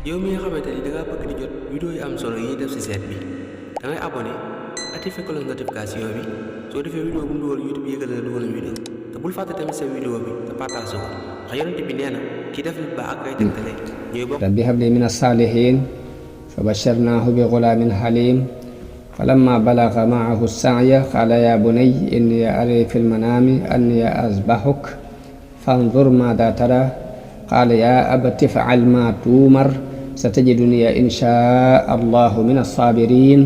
yow mi nga xamante ni da ngaa bëgg di jot vidéo yu am solo yi def ci site bi da ngay abonné activé cloche notification bi soo defee vidéo bu mu dugal YouTube yëgal na dugal vidéo te bul fàtte tamit sa vidéo bi te partage ko ndax yonent bi nee na ki def lu baax ak ay tegtale ñooy bokk. rabbi habli min as-salihin fa basharnahu bi ghulamin halim فلما بلغ معه السعي قال يا بني إني أرى في المنام أني أذبحك فانظر ماذا ترى قال يا أبت افعل ما تؤمر ستجدني إن شاء الله من الصابرين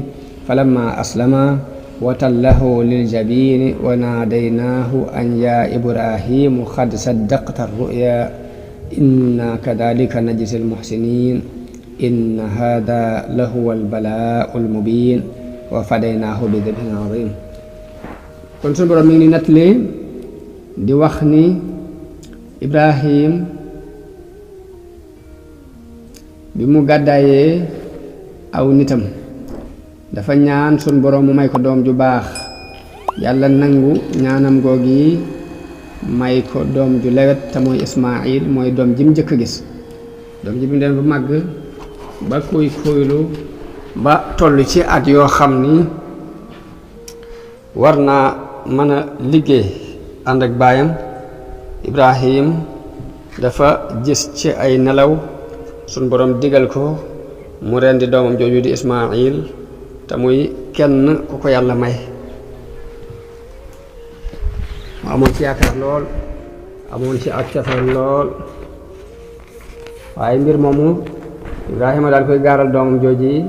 فلما أسلما وتله للجبين وناديناه أن يا إبراهيم قد صدقت الرؤيا إنا كذلك نجزي المحسنين إن هذا لهو البلاء المبين وفديناه بذبح عظيم. kon sunu borom mi ngi nettali di wax ni Ibrahim bi mu gàddaayee aw nitam dafa ñaan sunu borom mu may ko doom ju baax yàlla nangu ñaanam googi may ko doom ju lewet te mooy Ismaayil mooy doom ji mu njëkk a gis doom ji mu dem ba màgg ba kuy kuylu ba toll ci at yoo xam ni war naa mën a liggéey ànd ak baayam Ibrahim dafa gis ci ay nelaw suñ borom digal ko mu rendi doomam jooju di Ismaayil te muy kenn ku ko yàlla may mu amoon ci yaakaar lool amoon ci ak cofeel lool waaye mbir moomu Ibrahima daal koy gaaral doomam jooji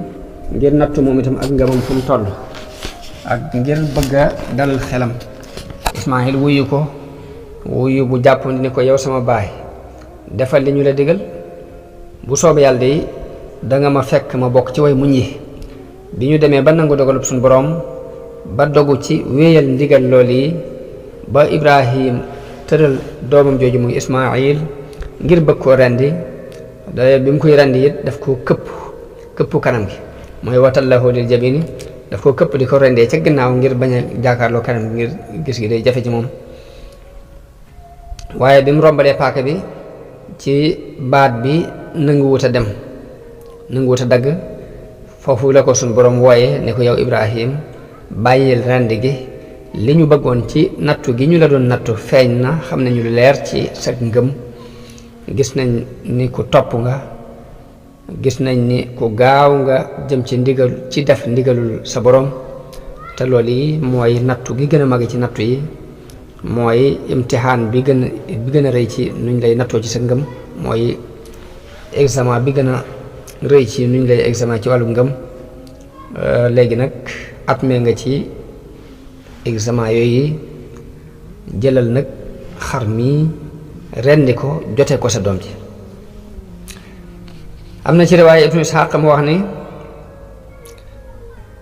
ngir nattu moom itam ak ngëmam fu mu toll ak ngir bëgg a dalal xelam Ismaayil wuyu ko wuyu bu jàppandi ni ko yow sama baay defal li ñu la digal bu soobee yàlla de danga ma fekk ma bokk ci way muñ yi bi ñu demee ba nangu dogalub suñu borom ba dogu ci wéyal ndigal lool yi ba Ibrahim tëral doomam jooju muy Ismaayil ngir bëgg koo rendi da bi mu koy rendi it daf ko këpp kanam gi mooy watallahu lil jabini daf ko këpp di ko rendee ca gannaaw ngir bañ a jaakaarloo kanam ngir gis gi day jafe ci moom waaye bi mu rombalee paaka bi ci baat bi nanguwut a dem nanguwut a dagg foofu la ko suñ borom wooye ne ko yow Ibrahim bàyyil rendi gi li ñu bëggoon ci nattu gi ñu la doon nattu feeñ na xam nañu lu leer ci sa ngëm gis nañ ni ku topp nga gis nañ ni ku gaaw nga jëm ci ndigal ci def ndigalul sa borom te loolu yi mooy nattu gi gën a mag ci nattu yi mooy imtihaan bi gën a rëy ci nuñ lay nattoo ci sa ngëm mooy examen bi gën a rëy ci nuñ lay examen ci wàllu ngëm léegi nag atmee nga ci examen yooyu jëlal nag xar mi rendi ko jote ko sa doom ji am na ci riwaaya Ibnu Isxaaq mu wax ni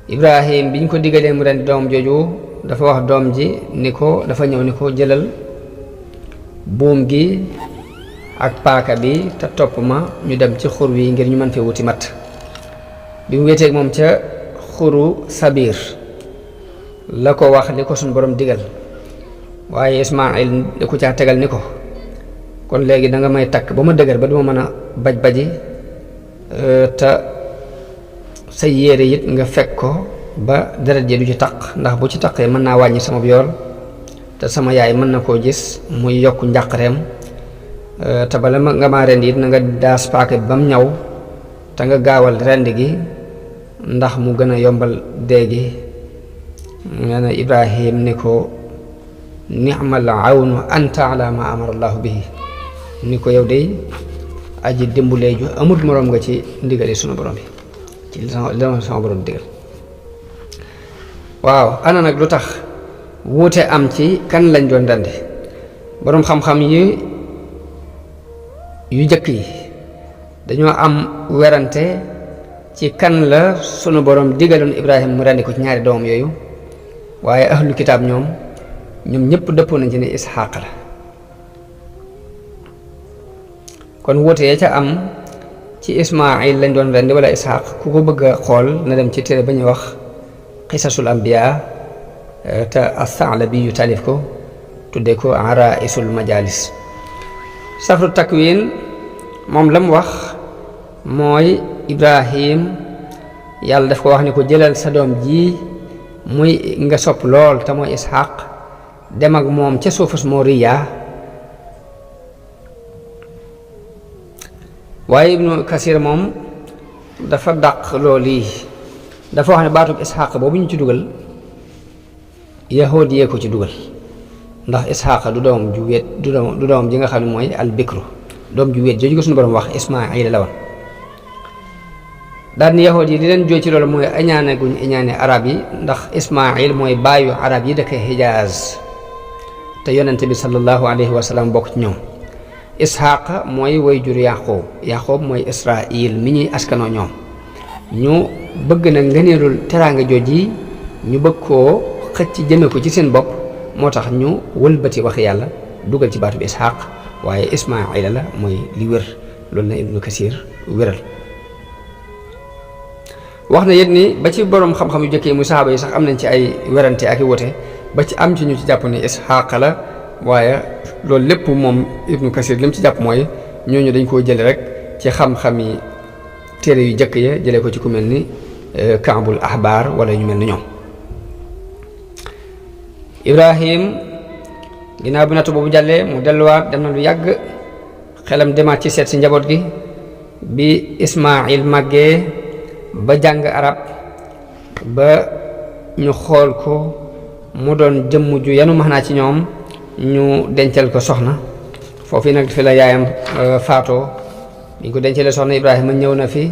Ibrahim bi ñu ko diggalee mu rendi doom jooju dafa wax doom ji ni ko dafa ñëw ni ko jëlal buum gi ak paaka bi te topp ma ñu dem ci xur wi ngir ñu mën fee wuti matt bi mu wéeteeg moom ca xuru Sabiir la ko wax li ko suñ borom digal waaye Ismaayil li ko caa tegal ni ko kon léegi da nga may takk ba ma dëgër ba duma mën a baj-baji te sa yére it nga fekk ko ba deret ji du ci taq ndax bu ci taqee mën naa wàññi sama yool te sama yaay mën na koo gis muy yokk njàqareem te bala nga maa rendi it na nga daas paaka bi ba mu ñaw te nga gaawal rendi gi ndax mu gën a yombal dee gi nee na Ibrahim ni ko ni'mal awnu anta ala ma amara allahu bihi ni ko yow de aji dimbulee ju amut moroom nga ci ndigali sunu borom bi ci li sama borom digal waaw ana nag lu tax wuute am ci kan lañ doon rendi boroom xam-xam yi yu jëkk yi dañoo am werante ci kan la sunu borom digaloon Ibrahim mu rendi ko ci ñaari doomam yooyu waaye ahlu kitaab ñoom ñëpp dëppoo nañ ci ne Isxaaq la kon wuute ya ca am ci Ismaayil lañ doon rendi wala Isxaaq ku ko bëgg a xool na dem ci téere ba ñuy wax qisasul anbiya te as-Sa'labi yu taalif ko tudde ko araisul majalis safru takwin moom la mu wax mooy Ibrahim yàlla daf ko wax ni ko jëlal sa doom ji muy nga sopp lool te mooy Ishaq dem ak moom ca suufus Moriya. waaye Ibnu Kasir moom dafa dàq loolu yi dafa wax ne baatub Ishaq boobu ñu ci dugal yahood yee ko ci dugal ndax Ishaq du doom ju wéet du doom ji nga xam ne mooy al bikru doom ju wéet jooju ko suñu borom wax Ismaayil la woon. daal ni yahood yi li leen jooy ci loolu mooy añaane guñ añaane arab yi ndax Ismaayil mooy baayu arab yi dëkk Hijaaz te yonente bi sallallahu alayhi wa sallam bokk ci ñoom. Ishaq mooy way jur Yaqoob mooy Israil mi ñuy askanoo ñoom ñu bëgg na ngëneelul teraanga jooj yi ñu bëgg koo xëcc jëme ko ci seen bopp moo tax ñu wëlbati wax yàlla dugal ci baatu bi Ishaq waaye Ismaila la mooy li wér loolu na Ibnu Kasir wéral. wax na yit ni ba ci boroom xam-xam yu jëkkee muy saxaaba yi sax am nañ ci ay werante ak i wote ba ci am ci ñu ci jàpp ni Ishaq la waaye loolu lépp moom Ibnu Kasir li mu ci jàpp mooy ñooñu dañ koo jële rek ci xam-xami téere yu jëkk ya jëlee ko ci ku mel ni Kaabul Ahbar wala ñu mel ni ñoom. Ibrahim ginnaaw bi nattu boobu jàllee mu delluwaat dem na lu yàgg xelam demaat ci seet si njaboot gi bi Ismaayil màggee ba jàng arab ba ñu xool ko mu doon jëmm ju yanu max naa ci ñoom ñu dencal ko soxna foofu nag fi la yaayam faatoo bi ñu ko dencalee soxna Ibrahima ñëw na fi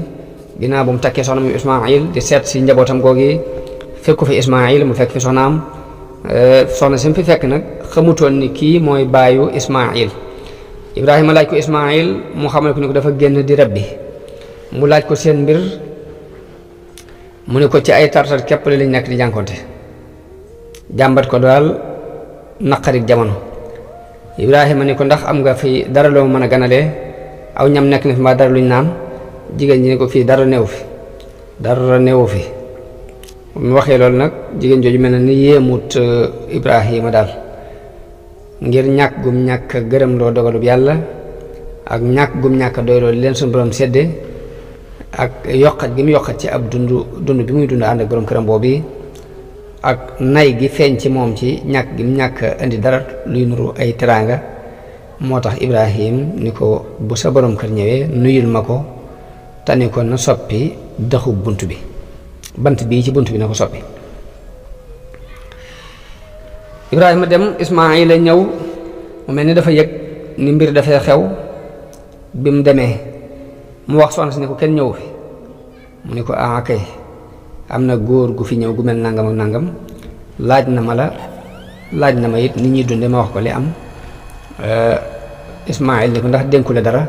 ginnaaw bu mu takkee soxna mu Ismaayil di seet si njabootam googi fekku fi Ismaayil mu fekk fi soxnaam soxna si mu fi fekk nag xamutoon ni kii mooy baayu Ismaayil. Ibrahima laaj ko Ismaayil mu xamal ko ni ko dafa génn di rabbi mu laaj ko seen mbir mu ne ko ci ay tartar képp lañ nekk di jànkonte jàmbat ko daal naqarik jamono. Ibrahima ni ko ndax am nga fi dara loo mën a ganalee aw ñam nekk na fi mbaa dara luñ naan jigéen ñi ne ko fii dara neewu fi mu waxee loolu nag jigéen jooju mel na ni yéemut Ibrahima daal ngir ñàkk gum ñàkk gërëm loo dogalub yàlla ak ñàkk gum ñàkk doy loolu leen suñu borom sedde ak yokkat gi mu yokkat ci ab dund bi muy dund ànd ak borom këram boobu ak nay gi feeñ ci moom ci ñàkk gi mu ñàkk indi dara luy nuru ay teraanga moo tax Ibrahim ni ko bu sa borom kër ñëwee nuyul ma ko te ni ko na soppi dëxu bunt bi bant bii ci bunt bi na ko soppi. Ibrahima dem Ismaayila ñëw mu mel ni dafa yëg ni mbir dafay xew bi mu demee mu wax soxna si ni ko kenn ñëw fi mu ni ko kay am na góor gu fi ñëw gu mel nangam ak nangam laaj na ma it nit ñuy dunde ma wax ko li am. Ismaayil ni ko ndax dénku la dara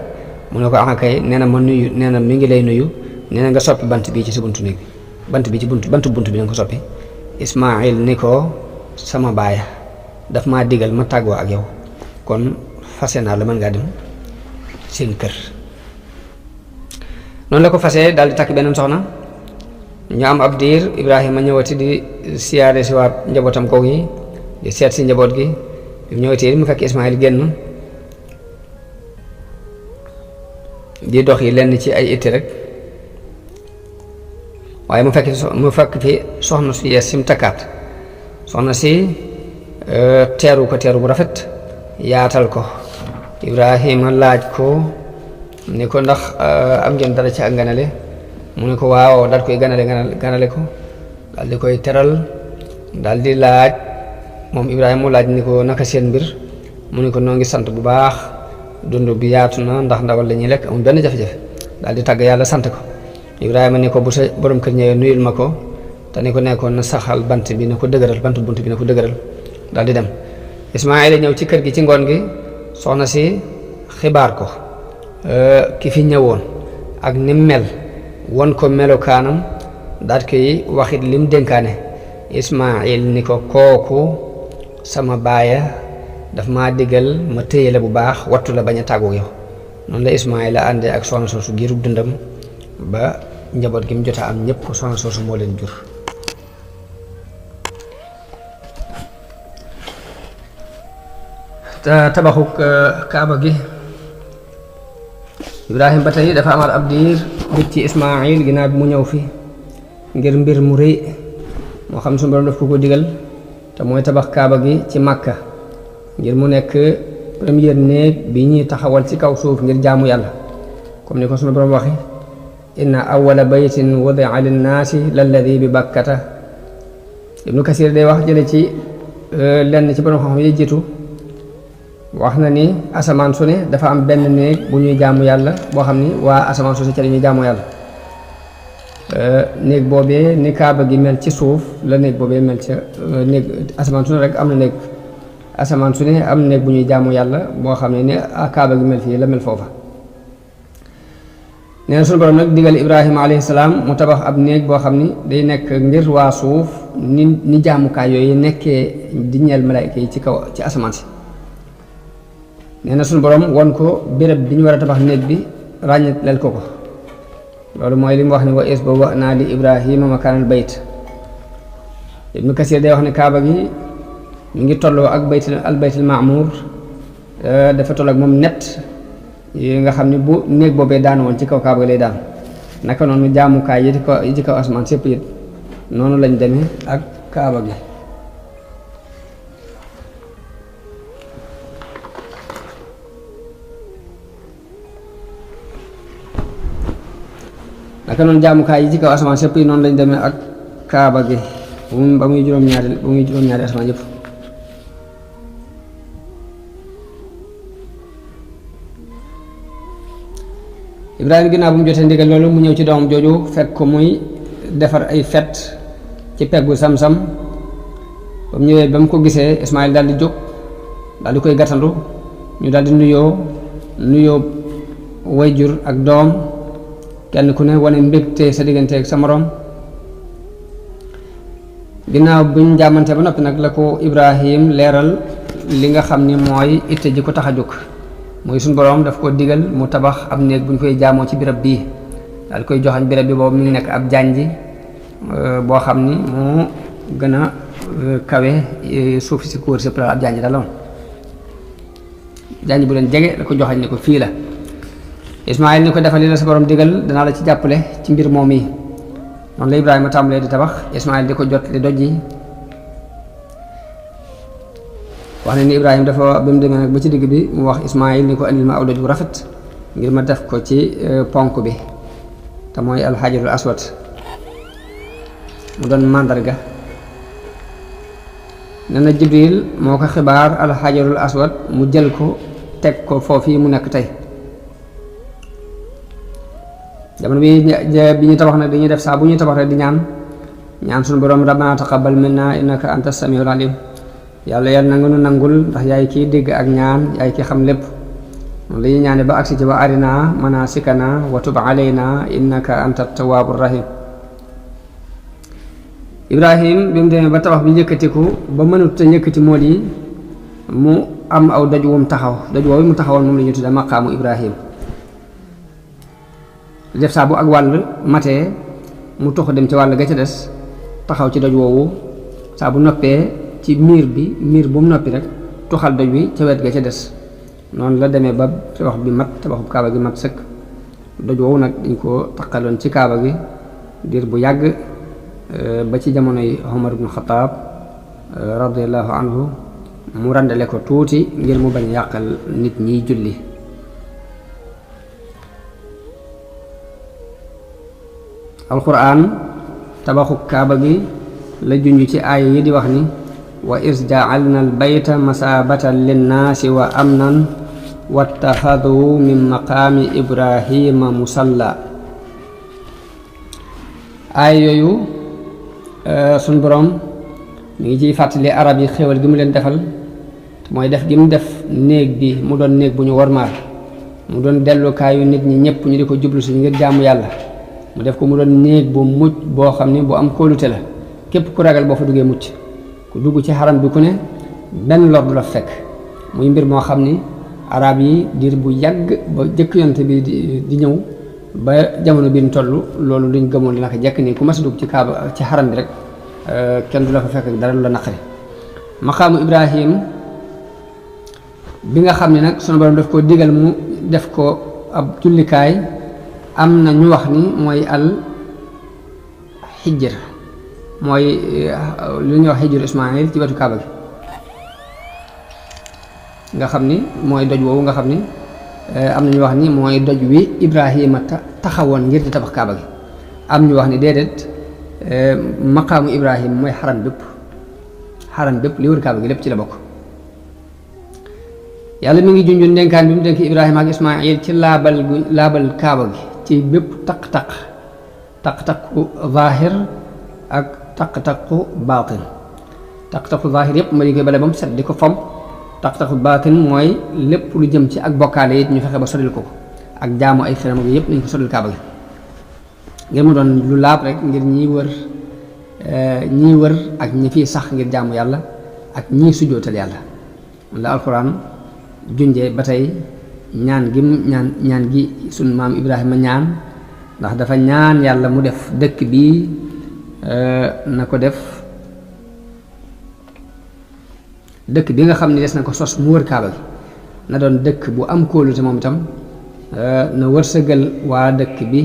mu ne ko kay nee na ma nuyu nee na mi ngi lay nuyu nee na nga soppi bant bii ci sa buntu néeg bi bantu bunt bi na nga ko soppi. Ismaayil ni ko sama baaya daf maa digal ma tàggoo ak yow kon fase naa la mën ngaa dem seen kër. noonu la ko fase daal di takk beneen soxna ñu am ab diir Ibrahima ñëwati di siyaare si waat njabootam kaw yi di seet si njaboot gi bi mu ñëwatee mu fekk Ismaayil génn di dox yi lenn ci ay itti rek waaye mu fekk fi soxna su yees si mu takkaat soxna si teeru ko teeru bu rafet yaatal ko. Ibrahima laaj ko ni ko ndax am ngeen dara ci ak ganale mu ne ko waaw daal koy ganale ko daal di koy teral daal di laaj moom Ibrahima mu laaj ni ko naka seen mbir mu ne ko noo ngi sant bu baax dund bi yaatu na ndax ndawal la ñuy lekk amul benn jafe-jafe daal di tàgg yàlla sant ko. Ibrahima ni ko bu sa borom kër ñëwee nuyul ma ko te ni ko nekkoon na saxal bant bi na ko dëgëral bantu bunt bi na ko dëgëral daal di dem. Ismaayila ñëw ci kër gi ci ngoon gi soxna si xibaar ko ki fi ñëwoon ak ni mel won ko melokaanam daal koy waxit lim dénkaane. Ismaayil ni ko kooku sama baaya daf maa digal ma téye la bu baax wattu la bañ a tàggu yow. noonu la Ismaayila àndee ak soxna soosu giirub dundam ba njaboot gi mu jot a am ñëpp soxna soosu moo leen jur. tabaxuk kaaba gi Ibrahim ba tey dafa amal ab diir bit ci Ismaayil ginnaaw bi mu ñëw fi ngir mbir mu rëy moo xam suñu borom daf ko digal te mooy tabax kaaba gi ci Makka ngir mu nekk première néeg bi ñuy taxawal ci kaw suuf ngir jaamu yàlla comme ni ko suñu borom waxe inna awwala baytin wudi'a linnaasi lalladi bi bakkata. Ibnu Kasir day wax jële ci lenn ci borom xam-xam yi jiitu wax na ni asamaan su ne dafa am benn néeg bu ñuy jaamu yàlla boo xam ni waa asamaan su ne ca la ñuy jaamu yàlla néeg boobee ni kaaba gi mel ci suuf la néeg boobee mel ca néeg asamaan su ne rek am na néeg asamaan su ne am néeg bu ñuy jaamu yàlla boo xam ne ni kaaba gi mel fii la mel foofa. nee na suñu borom nag digal Ibrahima alayhi salaam mu tabax ab néeg boo xam ni day nekk ngir waa suuf ni jaamukaay yooyu nekkee di ñeel malaayka yi ci kaw ci asamaan si. nee na suñu borom won ko béréb bi ñu war a tabax néeg bi ràññetleel ko loolu mooy li mu wax ni wa is ba wa naa li Ibrahima makaanal bayt. Ibnu Kasir day wax ne kaaba gi mi ngi tolloo ak baytul maamuur dafa toll ak moom net yi nga xam ne bu néeg boobee daan woon ci kaw kaaba gi lay daan naka noonu jaamukaay yi ci kaw asamaan sépp it noonu lañ demee ak kaaba gi. naka noonu jaamukaay yi ci kaw asamaan sépp yi noonu lañ demee ak kaaba gi ba muy juróom-ñaari asamaan yëpp. Ibrahima ginnaaw bu mu jotee ndigal loolu mu ñëw ci doomam jooju fekk ko muy defar ay fet ci peggu Samsam ba mu ñëwee ba mu ko gisee Ismaayil daal di jóg daal di koy gàttandu ñu daal di nuyoo wayjur ak doom kenn ku ne wane mbégte sa diggante ak sa moroom. ginnaaw buñ jàmmante ba noppi nag la ko Ibrahim leeral li nga xam ni mooy itte ji ko tax a jóg mooy suñu borom daf ko digal mu tabax ab néeg bu ñu koy jaamoo ci birab bii daal koy joxañ birab bi boobu mi ngi nekk ab janji boo xam ni moo gën a kawe suuf si ko wër si ab janji daal la woon janji bu leen jege la ko joxañ ni ko fii la. Ismaayil ni ko defal li la sa borom digal danaa la ci jàppale ci mbir moom yi noonu la Ibrahima tàmbalee di tabax Ismaayil di ko jot li doj yi wax ne ni Ibrahima dafa ba mu demee nag ba ci digg bi mu wax Ismaayil ni ko andil ma aw doj bu rafet ngir ma def ko ci ponk bi te mooy alxajarul aswad mu doon màndarga. nee na Jibril moo ko xibaar alxajarul aswad mu jël ko teg ko foofii mu nekk tey. jamono bi ñu tabax nag dañuy def saa bu ñuy tabax rek di ñaan suñu borom rabbana taqabbal minna innaka anta samiul alim yàlla yàlla na nga nu nangul ndax yaay kii dégg ak ñaan yaay ki xam lépp noonu la ñuy ñaane ba agsi ci wa arina manasikana wa tub alayna innaka anta tawwabur rahim. Ibrahim bi mu demee ba tabax bi yëkkatiku ba mënut a yëkkati mool yi mu am aw doj wu mu taxaw doj woowu mu taxawoon moom la ñuy tudde maqaamu Ibrahim. def saa bu ak wàll matee mu tox dem ci wàll ga ca des taxaw ci doj woowu saa bu noppee ci miir bu mu noppi rek tuxal doj wi ca wet ga ca des noonu la demee ba tabax bi mat tabaxu kaaba gi mat sëkk. doj woowu nag dañ ko taqaloon ci kaaba gi diir bu yàgg ba ci jamonoy Umar ibn Xataab radiyallahu anhu mu randale ko tuuti ngir mu bañ yàqal nit ñiy julli. alquran tabaxu kaaba gi la junj ci aaya yi di wax ni wa is ja'alna al bayta masabatan linnaasi wa amnan wattaxadu min maqaami ibrahima musalla. aaya yooyu suñ borom mi ngi ciy fàttali arab yi xéwal gi mu leen defal mooy def gi mu def néeg bi mu doon néeg bu ñu wormaal mu doon dellukaayu nit ñi ñëpp ñu di ko jublu si ngir jaamu yàlla mu def ko mu doon néeg bu mucc boo xam ni bu am kóolute la képp ku ragal boo fa duggee mucc ku dugg ci xaram bi ku ne benn lor du la fekk muy mbir moo xam ni arab yi diir bu yàgg ba jëkk yonte bi di ñëw ba jamono bi ñu toll loolu luñ gëmoon li naka jekk nii ku mas a dugg ci kaaba ci xaram bi rek kenn du la fa fekk dara lu la naqari. maqaamu Ibrahim bi nga xam ne nag sunu borom daf ko digal mu def ko ab jullikaay am na ñu wax ni mooy al xijr mooy lu ñuy wax xijru Ismaayil ci wetu kaaba gi nga xam ni mooy doj woowu nga xam ni am na ñu wax ni mooy doj wi Ibrahima taxawoon ngir di tabax kaaba gi am ñu wax ni déedéet maqaamu Ibrahima mooy xaram bépp li wër kaaba gi lépp ci la bokk. yàlla mi ngi junju ndénkaan bi mu dénk Ibrahima ak Ismaayil ci laabal kaaba gi ci bépp taq-taqu zaahir ak taq-taqu baatin taq-taqu zaahir yépp ma di koy bale ba mu set di ko fomp taq-taqu baatin mooy lépp lu jëm ci ak bokkaale it ñu fexe ba soril ko ak jaamu ay xeram ak yépp nañ ko soril kaaba gi ngir mu doon lu laab rek ngir ñiy wër ak ñi fiy sax ngir jaamu yàlla ak ñii sujjootal yàlla la alxuraan junjee ba tey ñaan gi sunu maam Ibrahima ñaan ndax dafa ñaan yàlla mu def dëkk bii na ko def dëkk bi nga xam ne des na ko sos mu wër kaaba gi na doon dëkk bu am kóolute moom itam na wërsëgal waa dëkk bi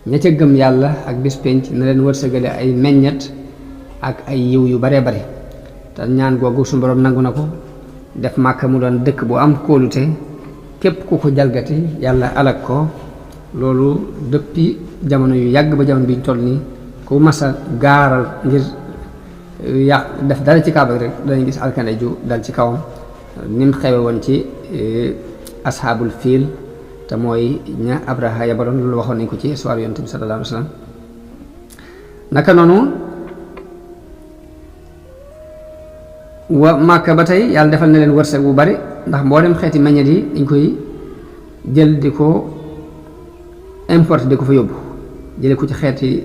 ña ca gëm yàlla ak bis penc na leen wërsëgale ay meññet ak ay yiw yu baree bare te ñaan googu suñu borom nangu na ko def Màkka mu doon dëkk bu am kóolute képp ku ko jalgati yàlla alak ko loolu depuis jamono yu yàgg ba jamono bi ñu toll nii ku mas a gaaral ngir yàq def dara ci kaaba rek dañuy gis alkande ju dal ci kawam ni mu xewe woon ci ashaabul fiil te mooy ña Abraha yabaloon loolu waxoon nañ ko ci histoire yonent bi sallallahu alayhi wa sallam naka noonu wa Màkka ba tey yàlla defal na leen wërsëg bu bari ndax mboolem xeeti meññet yi dañ koy jël di ko importe di ko fa yóbbu jële ko ci xeeti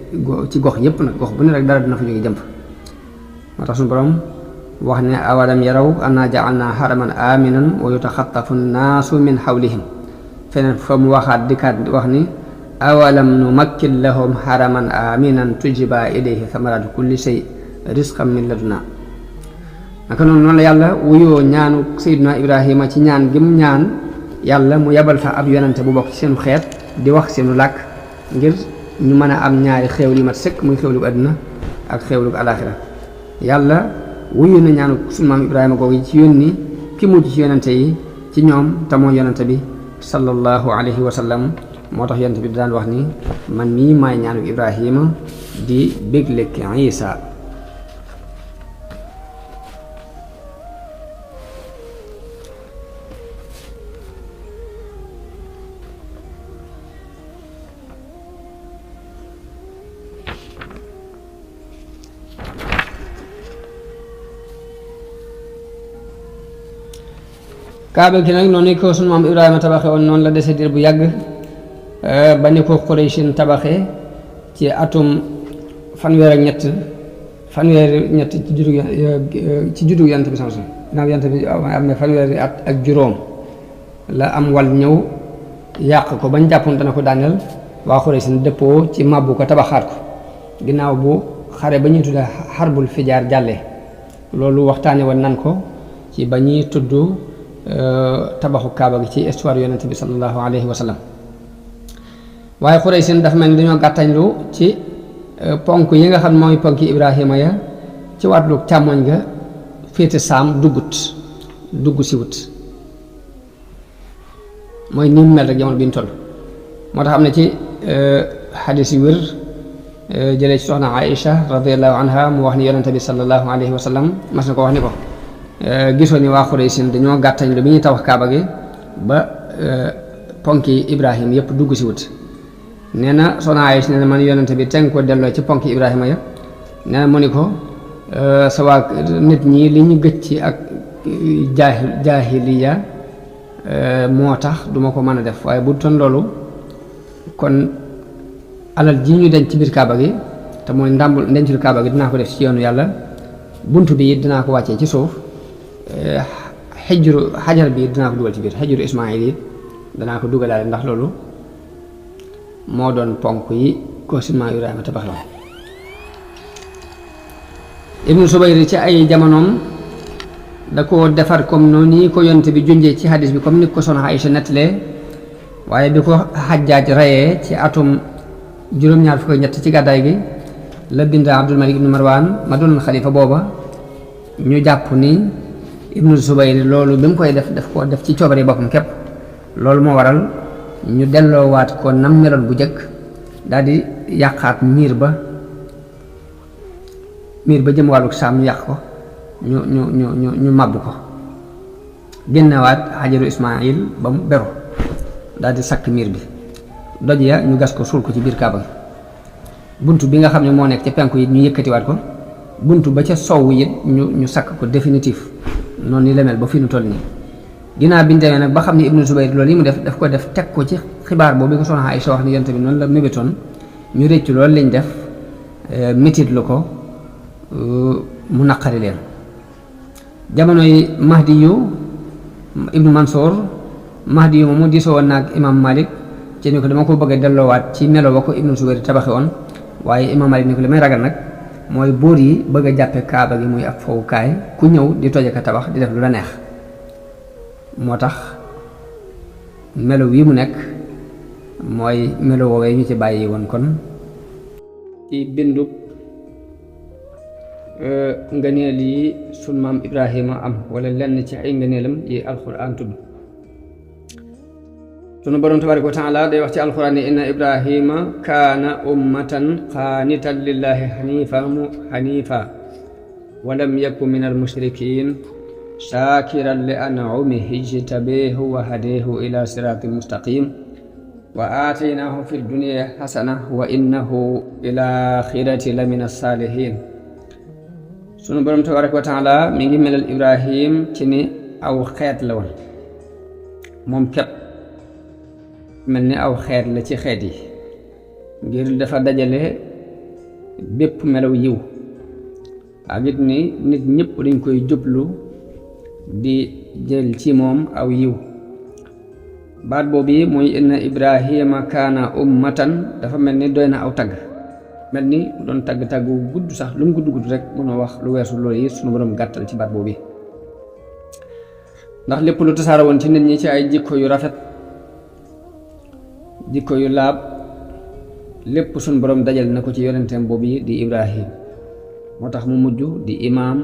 ci gox yépp nag gox bu ne rek dara dina fa jóge jëm fa moo tax suñu borom wax ne awalam yaraw anna ja'alna haraman aminan wa yutaxattafu nnaasu min hawlihim feneen fa mu waxaat dikkaat wax ni awalam numakkin lahum haraman aminan tujiba ilayhi thamaratu kulli shay rizqan min laduna naka noonu la yàlla wuyoo ñaanu Seydina Ibrahima ci ñaan gi mu ñaan yàlla mu yebal fa ab yonante bu bokk ci seenu xeet di wax seenu làkk ngir ñu mën a am ñaari xéewal yu mat sëkk muy xéewlu àdduna ak xéewlu alaaxira yàlla wuyu na ñaanu sunu maam Ibrahima googu ci yónni ki mujj ci yonante yi ci ñoom te mooy yonante bi sallallahu alayhi wa sallam moo tax yonante bi daan wax ni man mii maay ñaanu Ibrahima di béglek Isa kaaba gi nag noonu ko sunu maam Ibrahima tabaxe woon noonu la dese diir bu yàgg ba ni ko Qurayshin tabaxe ci atum fanweer ñett ci juddu yant bi samson ginnaaw yant bi am na fanweeri at ak juróom la am wal ñëw yàq ko bañ jàppoon dana ko daaneel waa Qurayshin dëppoo ci màbbu ko tabaxaat ko ginnaaw bu xare ba ñuy tudde xarbul fijaar jàllee loolu waxtaane woon nan ko ci ba ñuy tudd tabaxu kaaba gi ci histoire yonent bi sallallahu alayhi wa sallam waaye Quraysh dafa mel ni dañoo gàttañlu ci ponk yi nga xam mooy ponki Ibrahima ya ci wàllu càmmoñ ga féete saam dugg si wut mooy ni mu mel rek jamono bi ñu toll moo tax am na ci xadis yu wér jëlee ci soxna Aïcha radiyallahu anha mu wax ni yonent bi sallallahu alayhi wa sallam mas na ko wax ni ko gisoo ni waa Quraysh dañoo gàttañ lu bi ñuy tabax kaaba gi ba ponki Ibrahima yépp dugg si wut nee na soxna Aïcha nee na man yonente bi teng ko delloo ci ponki Ibrahima ya nee na mu ni ko sa waa nit ñi li ñu gëj ci ak jaahiliya moo tax duma ko mën a def waaye bu ton loolu kon alal ji ñu denc ci biir kaaba gi te mooy ndàmbul ndencul kaaba gi dinaa ko def ci yoonu yàlla bunt bi it dinaa ko wàccee ci suuf xajar bi dinaa ko dugal ci biir xajuru Ismaayil yi danaa ko dugalaale ndax loolu moo doon ponk yi ko sima Ibrahima tabax la Ibnu Subayr ci ay jamonoom da ko defar comme noonu ni ko yonte bi junjee ci hadis bi comme ni ko soxna Aïcha nettalee waaye bi ko Xajjaaj reyee ci atum juróom-ñaar fukk ñett ci gàddaay gi la bind Abdul Malik ibnu Marwan ma doon xalifa booba ñu jàpp ni ibnu Zubayr loolu bi mu koy daf ko def ci coobare boppam képp. loolu moo waral ñu delloowaat ko nam meloon bu jëkk daal di yàqaat miir ba jëm wàllu saam ñu yàq ko ñu màbb ko génnewaat xajaru Ismaayil ba mu beru daal di sakk miir bi doj ya ñu gas ko suul ko ci biir kaaba gi bunt bi nga xam ne moo nekk ca penku yi ñu yëkkatiwaat ko bunt ba ca sowwu it ñu sakk ko définitif noonu ni lemel ba fi nu toll nii ginnaaw bi ñu demee nag ba xam ne ibnu Zubayr loolu yi mu daf ko def teg ko ci xibaar boobu bi ko soxna Aysa wax ni yonent bi noonu la mébétoon ñu réccu loolu lañ def métit lu ko mu naqari leen jamonoy Mahdi yu ibnu Mansour Mahdi yu moomu diisoo woon naag imam Malik ci ni ko dama ko bëgg a delloowaat ci melo ba ko ibnu Zubayr tabaxi woon waaye imam Malik ni ko li may ragal nag mooy buur yi bëgg a jàppe kaaba gi muy ab fowukaay ku ñëw di toje ka tabax di def lu la neex moo tax melo wi mu nekk mooy melo woowee ñu ci bàyyi woon kon ci bindu ngëneel yi sun maam Ibrahima am wala lenn ci ay ngëneelam yi alxuraan tudd sunu borom tabaaraka wa taala day wax ci alxuraan ni inna Ibrahima kaana ummatan qaanitan lillahi hanifa walam yaku min almushrikin shaakiran li an'umihi ijtabahu wa hadahu ila siraatin mustaqim wa aataynaahu fi dunya hasana wa innahu ila axirati la min as-saalihin sunu borom tabaraka wa taala mi ngi melal Ibrahim ci ni aw xeet la woon moom képp mel ni aw xeet la ci xeet yi ngir dafa dajale bépp melaw yiw ak it ni nit ñëpp dañ koy jublu di jël ci moom aw yiw baat boobu muy inna Ibrahima kaana ummatan dafa mel ni doy na aw tagg mel ni doon tagg wu gudd sax lu mu gudd rek mën a wax lu weesu loolu yi sunu borom gàttal ci baat boobu ndax lépp lu tasaara woon ci nit ñi ci ay jikko yu rafet jikko yu laab lépp sunu borom dajal na ko ci yonenteem boobu di Ibrahim moo tax mu mujj di imaam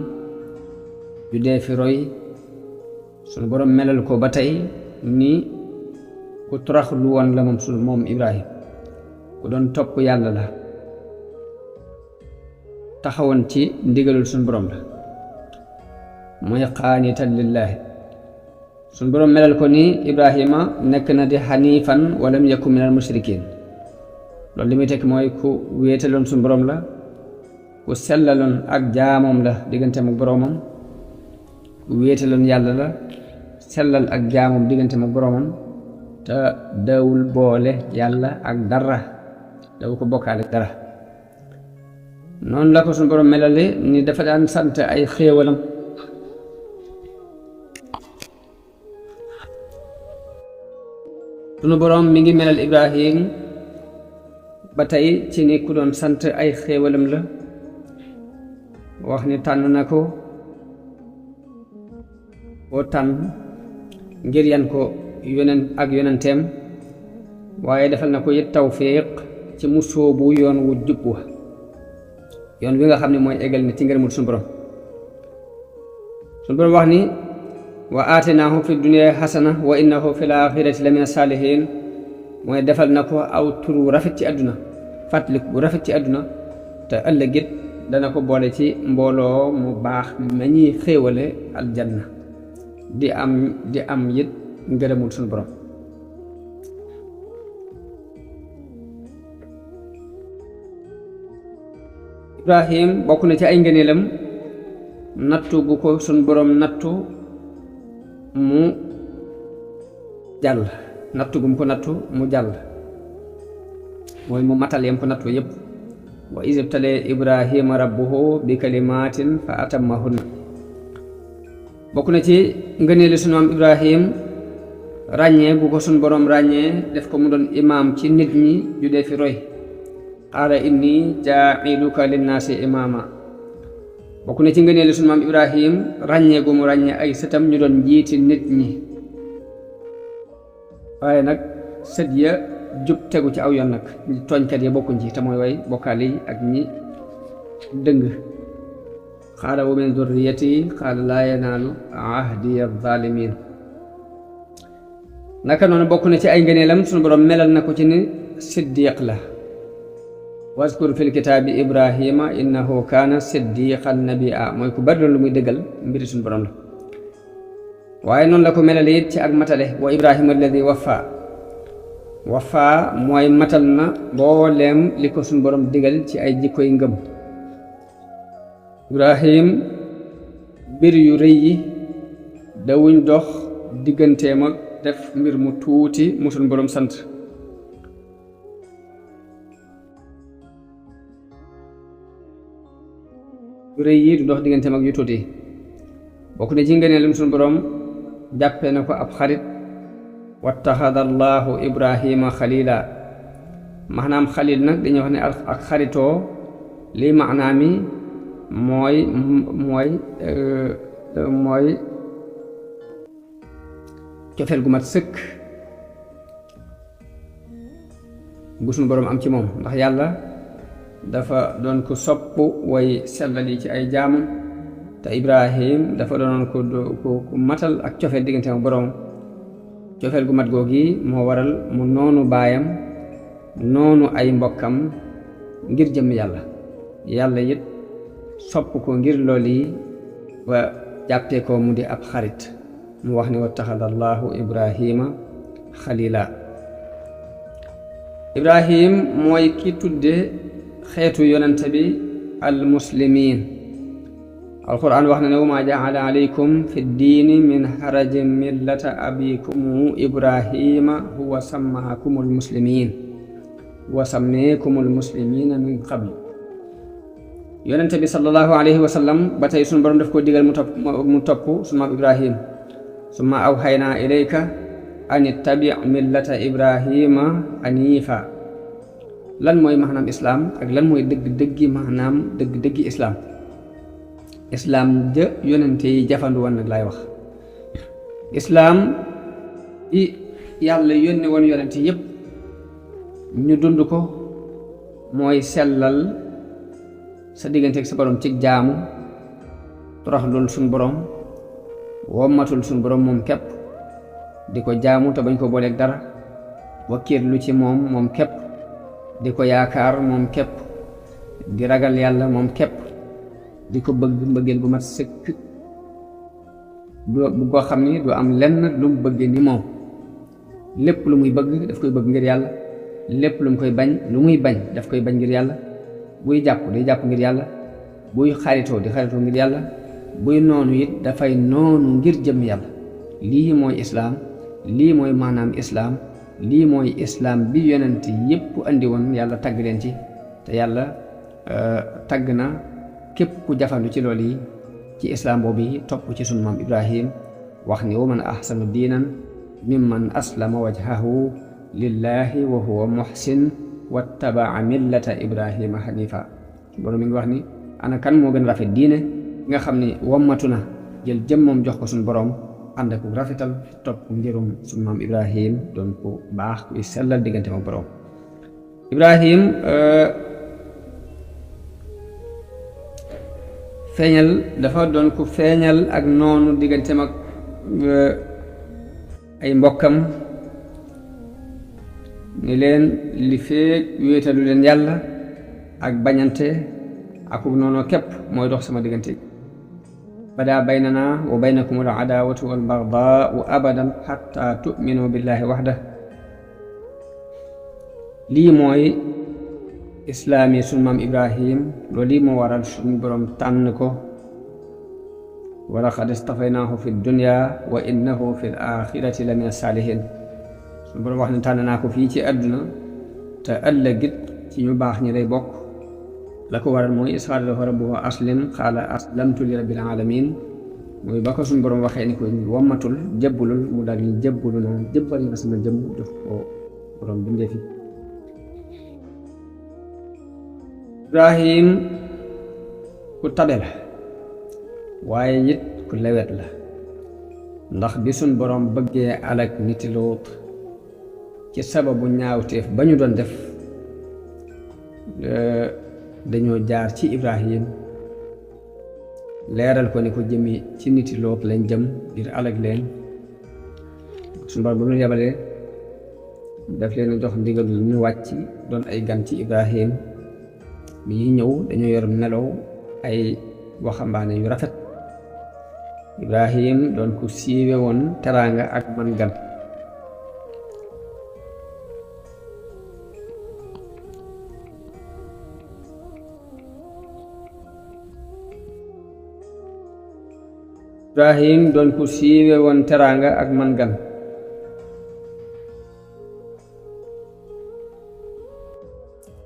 ju dee fi roy sunu borom melal ko ba tey ni ku torox lu woon la moom Ibrahim ku doon topp yàlla la taxawoon ci ndigalul sunu borom la muy qaanitan lillaahi sunu borom melal ko ni Ibrahima nekk na di xaniifan walam yakun minal mushrikiin loolu li muy tekki mooy ku wéetaloon sunu borom la ku sellaloon ak jaamoom la digganteem ak boroomam ku wéetaloon yàlla la sellal ak jaamoom digganteem ak boroomam te dawul boole yàlla ak dara daw ko bokkaale dara noonu la ko sunu borom melale ni dafa daan sant ay xéewalam sunu borom mi ngi melal Ibrahim ba tey ci ni ku doon sant ay xéewalam la wax ni tànn na ko boo tànn ngir yan ko yonenteem waaye defal na ko it tawfiq ci mu sóobu yoon wu jub wa yoon wi nga xam ne mooy eggal ni ci ngërëmul sunu borom wax ni wa aatinaahu fi dunya hasana wa innahu fi l-aaxirati la min as-saalihiin mooy defal na ko aw tur wu rafet ci àdduna fàttalik bu rafet ci àdduna te ëllëg it dana ko boole ci mbooloo mu baax ma ñuy xéewale aljanna di am it ngërëmul sunu borom Ibrahim bokk na ci ay ngëneelam nattu gu ko sunu borom nattu mu jàll nattu gum ko nattu mu jàll mooy mu matal yam ko nattu yépp wa iz ibtalee Ibrahima rabbuhu bi kalimatin fa atammahunna bokk na ci ngëneeli sunu am Ibrahim ràññee gu ko sunu borom ràññee def ko mu doon imaam ci nit ñi ju dee fi roy qaala inni jaa'iluka linnaasi imaama bokk na ci ngëneeli sunu maam Ibrahim ràññee gu mu ràññee ay sëtam ñu doon njiiti nit ñi waaye nag sët ya jub tegu ci aw yoon nag tooñkat ya bokkuñ ci te mooy way bokkaale yi ak ñi dëng xaala wa min durriyati xaala laa yanaalu ahdiya zalimin naka noonu bokk na ci ay ngëneelam suñu borom melal na ko ci ni siddiq la waskur fil kitaabi ibrahima innahu kaana siddiqan nabiyya mooy ku bari doon lu muy dëggal mbiri suñu borom la waaye noonu la ko melale it ci ak matale wa ibrahima alladi wafa mooy matal na mbooleem li ko suñu borom digal ci ay jikkoy ngëm ibrahim mbir yu rëy yi dawuñ dox digganteem ak def mbir mu tuuti mu suñu borom sant yu rëy yi du dox digganteem ak yu tuuti bokk na ci ngëneelam suñu borom jàppee na ko ab xarit wattaxada allahu ibrahima xalila maanaam xalil nag dañuy wax ne ak xaritoo lii maanaam mooy cofeel gu mat sëkk gu suñu boroom am ci moom ndax yàlla dafa doon ko sopp way sellal yi ci ay jaamam te ibrahim dafa doonoon ko matal ak cofeel diggante ak boroom cofeel gu mat googi moo waral mu noonu baayam noonu ay mbokkam ngir jëm yàlla it sopp ko ngir lool yi wa jàppee ko mu di ab xarit mu wax ni wattaxada allahu ibrahima xalila ibrahim mooy ki tudde xeetu yonente bi al muslimin alquran wax na ne wa ma jaala alaykum fi ddiini min harajin millata abikum ibrahima huwa sammaakum almuslimin wa sammeekum almuslimina min qabl yonente bi sallallahu alayhi wa sallam ba tey sunu borom daf ko digal mu topp sunu maam ibrahim summa awhaynaa ilayka an ittabi millata ibrahima aniifa lan mooy maanaam islaam ak lan mooy dëgg-dëggi islaam ja yonente yi jafandu woon nag laay wax islaam yi yàlla yónni woon yonente yépp ñu dund ko mooy sellal sa digganteeg sa borom ci jaamu toroxlul suñ borom wommatul suñ borom moom képp di ko jaamu te bañ ko booleeg dara wakkiirlu ci moom képp di ko yaakaar moom képp di ragal yàlla moom képp di ko bëgg mbëggeel bu mat sëkk bu ko xam ni du am lenn lu mu bëgg ni moom lépp lu muy bëgg daf koy bëgg ngir yàlla lépp lu muy bañ daf koy bañ ngir yàlla buy jàpp day jàpp ngir yàlla buy xaritoo di xaritoo ngir yàlla buy noonu it dafay noonu ngir jëm yàlla lii mooy islaam lii mooy maanaam islaam lii mooy islaam bi yonent yépp andi woon yàlla tagg leen ci te yàlla tagg na képp ku jafandu ci loolu yi ci islaam boobu yi topp ci sunu maam ibrahim wax ni wa man ahsanu diinan mimman aslama wajhahu lillahi wa huwa muhsin wattabaa millata ibrahima hanifa borom mi ngi wax ni ana kan moo gën rafet diine nga xam ni wommatu na jël jëmmam jox ko suñu borom ànd ak rafetal topp ngirum suñu maam ibrahim doon ko baax kuy sellal diggante ma borom ibrahim feeñal dafa doon ku feeñal ak noonu diggante mag ay mbokkam ni leen li feek wéetalu leen yàlla ak bañante ak noonu képp mooy dox sama diggante badaa baynana wa baynakum al adaawatu wal bagdaau abadan xatta tuminu billahi waxda lii mooy islaam yi sunu maam ibrahim loolu lii moo waral suñu borom tànn ko wa laqad istafaynaahu fi dunya wa innahu fi l axirati la min as-saalihin suñu borom wax ne tànn naa ko fii ci àdduna te ëllëgit ci ñu baax ñi lay bokk la ko waral mooy is qaala lahu rabbuhu aslim qaala aslamtu li rabbil alamin mooy ba ko suñu borom waxee ni ko wammatul jëbbulul mu daal ni jëbbulu na jëbbal na sama jëmm def ko borom bindee fi ibrahim ku tabe la waaye it ku lewet la ndax bi suñ borom bëggee alak niti Luut ci sababu ñaawteef ba ñu doon def dañoo jaar ci Ibrahim leeral ko ni ko jëmi ci niti Loot lañ jëm ngir alag leen. suñu borom bu ñu yabalee daf leen jox ndigal lu ñu wàcc doon ay gan ci Ibrahim bi ñuy ñëw dañoo yor melow ay waxambaane yu rafet. Ibrahim doon ku siiwe woon teraanga ak man gan. Ibrahim doon ku siiwe woon teraanga ak man gan.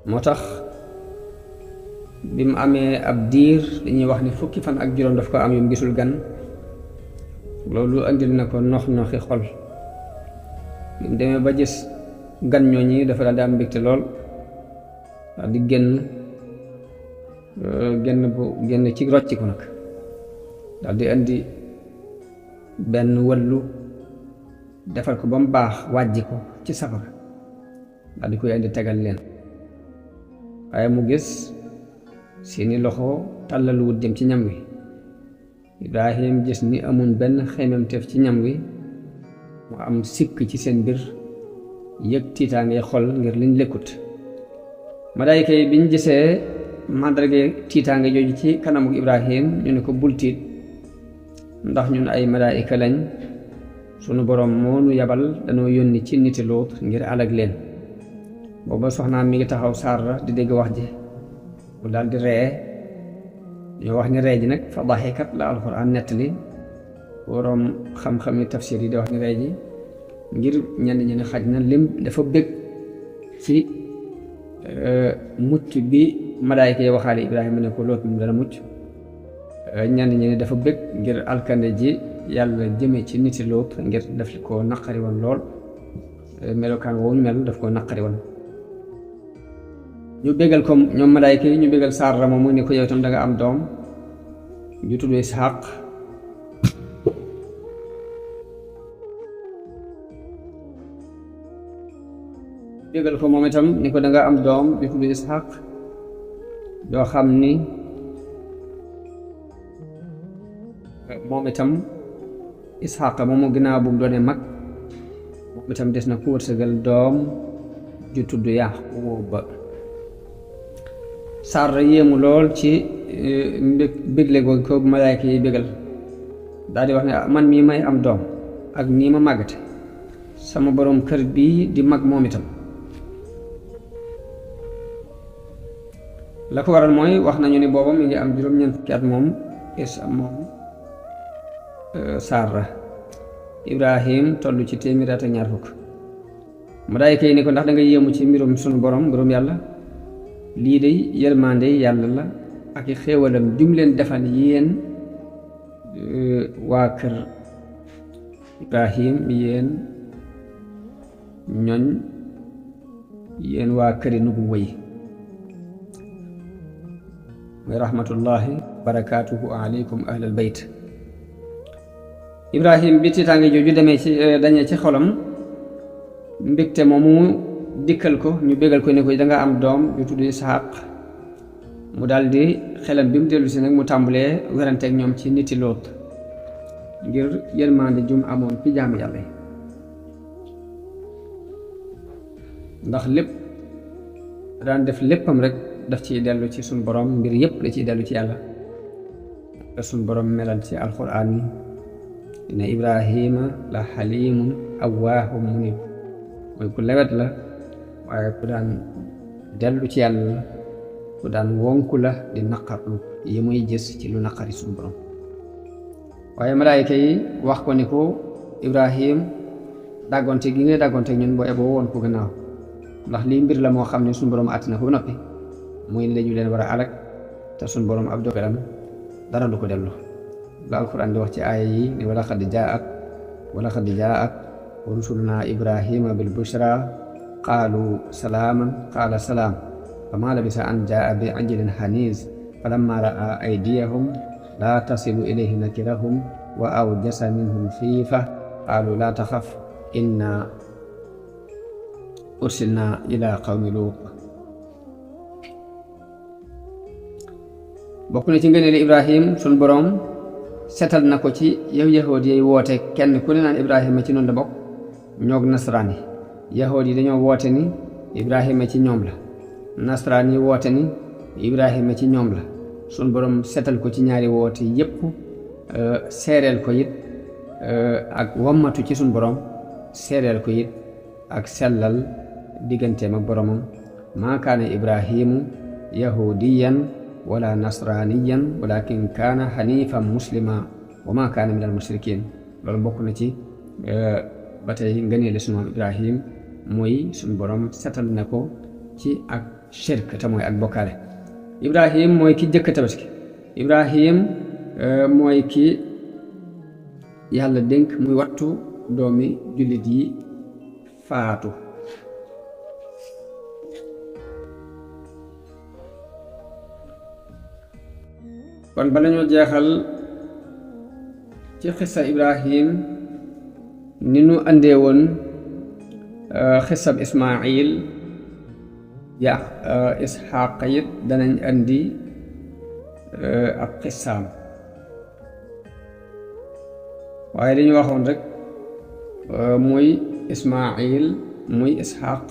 moo tax bi mu amee ab diir dañuy wax ni fukki fan ak juróom daf ko am yum gisul gan. loolu andil na ko noxi xol. bi mu demee ba gis gan ñooñi dafa daal di am mbégte lool daal di génn ci rocci ko nag daal di indi benn wëllu defal ko ba mu baax wàjji ko ci safara daal di koy indi tegal leen. waaye mu gis seeni loxo tàllaluwut jëm ci ñam wi. Ibrahim gis ni amuñ benn xememteef ci ñam wi mu am sikk ci seen mbir yëg tiitaange xol ngir liñ lekkut. malaayika yi biñ gisee màndarge tiitaange jooju ci kanamu Ibrahim ñu ne ko bul tiit ndax ñun ay malaayika lañ sunu boroom moo nu yabal danoo yónni ci niti Luut ngir alag leen. booba soxnaam mi ngi taxaw Saara di dégg wax ji mu daal di ree. ñoo wax ni ree ji nag fa daxikat la alxuraan nettali boroom xam-xami tafsir yi di wax ni ree ji ngir ñenn ñi ne xaj na lim dafa bëgg ci mucc bi malaayika yi waxaale Ibrahima ne ko Loot moom dana mucc. ñenn ñi ne dafa bëgg ngir alkande ji yàlla jëme ci niti Loot ngir daf ko naqari woon lool. melokaan woowu ñu mel daf ko naqari woon. ñu bégal ko ñoom malaayka yi ñu bégal Saara moomu ne ko yow itam da nga am doom ju tudd Isxaq. bégal ko moom itam ni ko da nga am doom ju tudd Isxaq doo xam ni moom itam Isxaq moomu ginnaaw bu mu doonee mag moom itam des na ku wërsëgal doom ju tudd Yaquuba. Saara yéemu lool ci bégle googu ko malaayka yi bégal daal di wax ne man mii may am doom ak nii ma màggate sama boroom kër bii di mag moom itam. la ko waral mooy wax nañu ni booba mi ngi am juróom-ñeent fukki at moom Saara. Ibrahim toll ci téeméer at ak ñaar fukk. malaayka yi ni ko ndax da nga yéemu ci mbirum sunu borom mbirum yàlla. lii day yërmande yàlla la ak i xéewalam jum leen defal yéen waa kër Ibrahim yéen waa këri nubuwa yi mooy rahmatullahi barakaatuhu aleykum ahlal bayt. Ibrahim bi tiitaange jooju dañee ci xolam mbégte moomu dikkal ko ñu bégal ko ne ko danga am doom ju tudd Isxaq mu daldi xelam bi mu dellu si nag mu tàmbalee weranteeg ñoom ci niti Loot ngir yërmande jum amoon ci jaamu yàlla yi. ndax lépp daan def léppam rek daf ciy dellu ci suñ borom mbir yépp da ciy dellu ci yàlla. te suñ borom melal ci alxuraan ni inna Ibrahima la xalimun awwaahum munib mooy ku lewet la waaye ku daan dellu ci yàlla la ku daan wonku la di naqarlu yi muy gis ci lu naqari suñu borom. waaye malaayika yi wax ko ni ko Ibrahim dàggonte gi ngay dàggonte ñun boo eboo woon ko gannaaw ndax lii mbir la moo xam ne suñu borom àtt na ko ba noppi muy ne dañu leen war a alak te suñu borom ab dogalam dara du ko dellu. la alquran di wax ci aaya yi ni wala xad jaat rusuluna Ibrahima bil bushra qaalu salaaman qaala salaam fama labisa an jaa bi ajlin haniis falamma raa aydiyahum laa tasilu ilayhi nakirahum wa awjasa minhum xiifa qaalu laa taxaf inna ursilna ila qawmi luut. bokk na ci ngëneeli Ibrahim sun borom setal na ko ci yow yahood yi woote kenn ku ne naan Ibrahima ci noonu la bokk ñoog nasaraan yi. yahood yi dañoo woote ni Ibrahima ci ñoom la, nasaraan yi woote ni Ibrahima ci ñoom la. sun borom setal ko ci ñaari woote yépp, seereel ko it ak wammatu ci sun borom, seereel ko it ak sellal digganteem ak boromam. maa kaana Ibrahimu yahudiyan wala nasraniyan walakin kaana xanifan muslima wa maa kaana min al mushrikin. loolu bokk na ci ba tey ngëneeli sunu maam Ibrahim mooy sunu borom setal na ko ci ak shirk te mooy ak bokkaale. Ibrahim mooy ki jëkk tabaski. Ibrahim mooy ki yàlla dénk muy wattu doomi jullit yi faatu. kon bala ñoo jeexal ci xissa Ibrahim ni nu andee woon xissab Ismaayil ya Isxaaq it danañ andi ab xissaam, waaye li ñu waxoon rek muy Ismaayil muy Isxaaq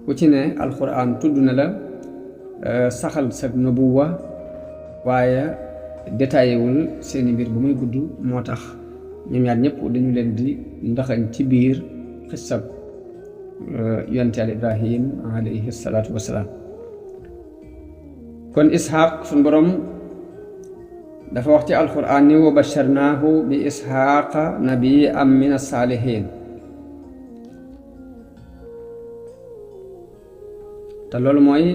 ku ci ne alquran tudd na la saxal sa nubuwa, waaye détaillé wul seeni mbir bu muy gudd, moo tax ñoom ñaar ñëpp dañu leen di ndaxañ ci biir xissab yonent Yàlla Ibrahim alayhi salaatu wassalaam. kon Isxaaq suñ borom dafa wax ci alquran ni wa basharnaahu bi Isxaaqa nabiyyan min as-saalihiin. te loolu mooy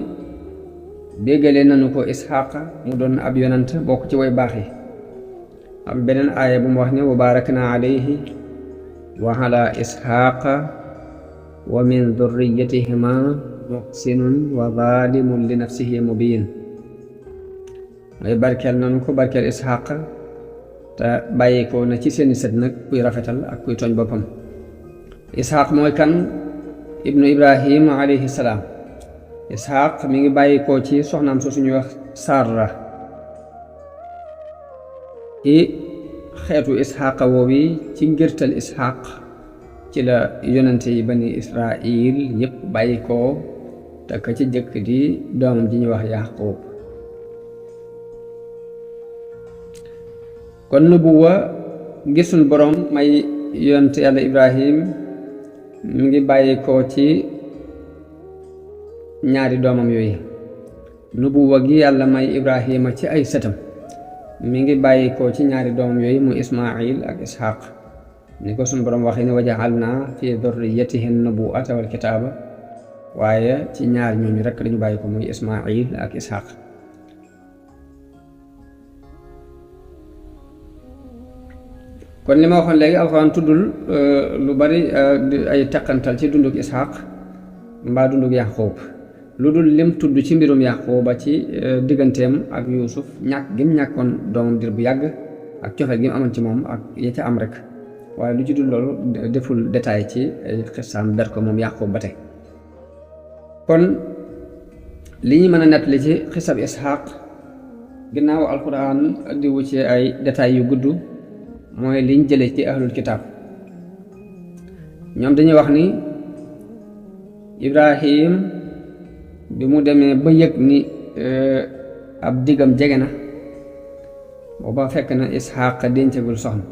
déggale nanu ko Isxaaqa mu doon ab yonant bokk ci way baax yi. am beneen aaya bu mu wax ne wa baarakna alayhi wa ala Isxaaqa wa min durriyatihima muhsinun wa zalimun li nafsihi mubin. mooy barkeel nanu ko barkeel Isxaaqa te bàyyi ko na ci seeni sët nag kuy rafetal ak kuy tooñ boppam. Isxaaq mooy kan? ibnu Ibrahim alayhi salaam. Isxaaq mi ngi bàyyi ko ci soxnaam su suñuy wax Sarra. ci xeetu Isxaaqa woowi ci ngirtal Isxaaq ci la yonente yi bani Israil yépp bàyyi ko te ka ci jëkk di doomam ji ñuy wax Yaqub. kon nubuwa gisul borom may yonente yàlla Ibrahim mi ngi bàyyi ko ci ñaari doomam yooyu. nubuwa gi yàlla may Ibrahima ci ay sëtam mi ngi bàyyi ko ci ñaari doomam yooyu mu Ismaayil ak Isxaaq, ni ko suñu borom waxee ni wa ja'alna fi durriyatihi nubuwata wal kitaaba, waaye ci ñaar ñooñu rekk dañu bàyyi ko muy Ismaayil ak Isxaaq. kon li ma waxoon léegi alxuraan tuddul lu bari ay teqantal ci dunduk Isxaaq mbaa dunduk Yaqub, lu dul lim tudd ci mbirum Yaquba ci digganteem ak Yuusuf, ñàkk gi mu ñàkkoon doomam dir bu yàgg ak cofeel gi mu amoon ci moom ak ya ca am rek, waaye lu ci dul loolu deful détail ci ay xissaam ber ko moom Yaqub ba tey. kon li ñu mën a nettali ci xissab Isxaaq ginnaaw alquran diwu ci ay détails yu gudd mooy liñ jële ci ahlul kitaab. ñoom dañuy wax ni Ibrahim bi mu demee ba yëg ni ab diggam jege na, booba fekk na Isxaaq dencagul soxna,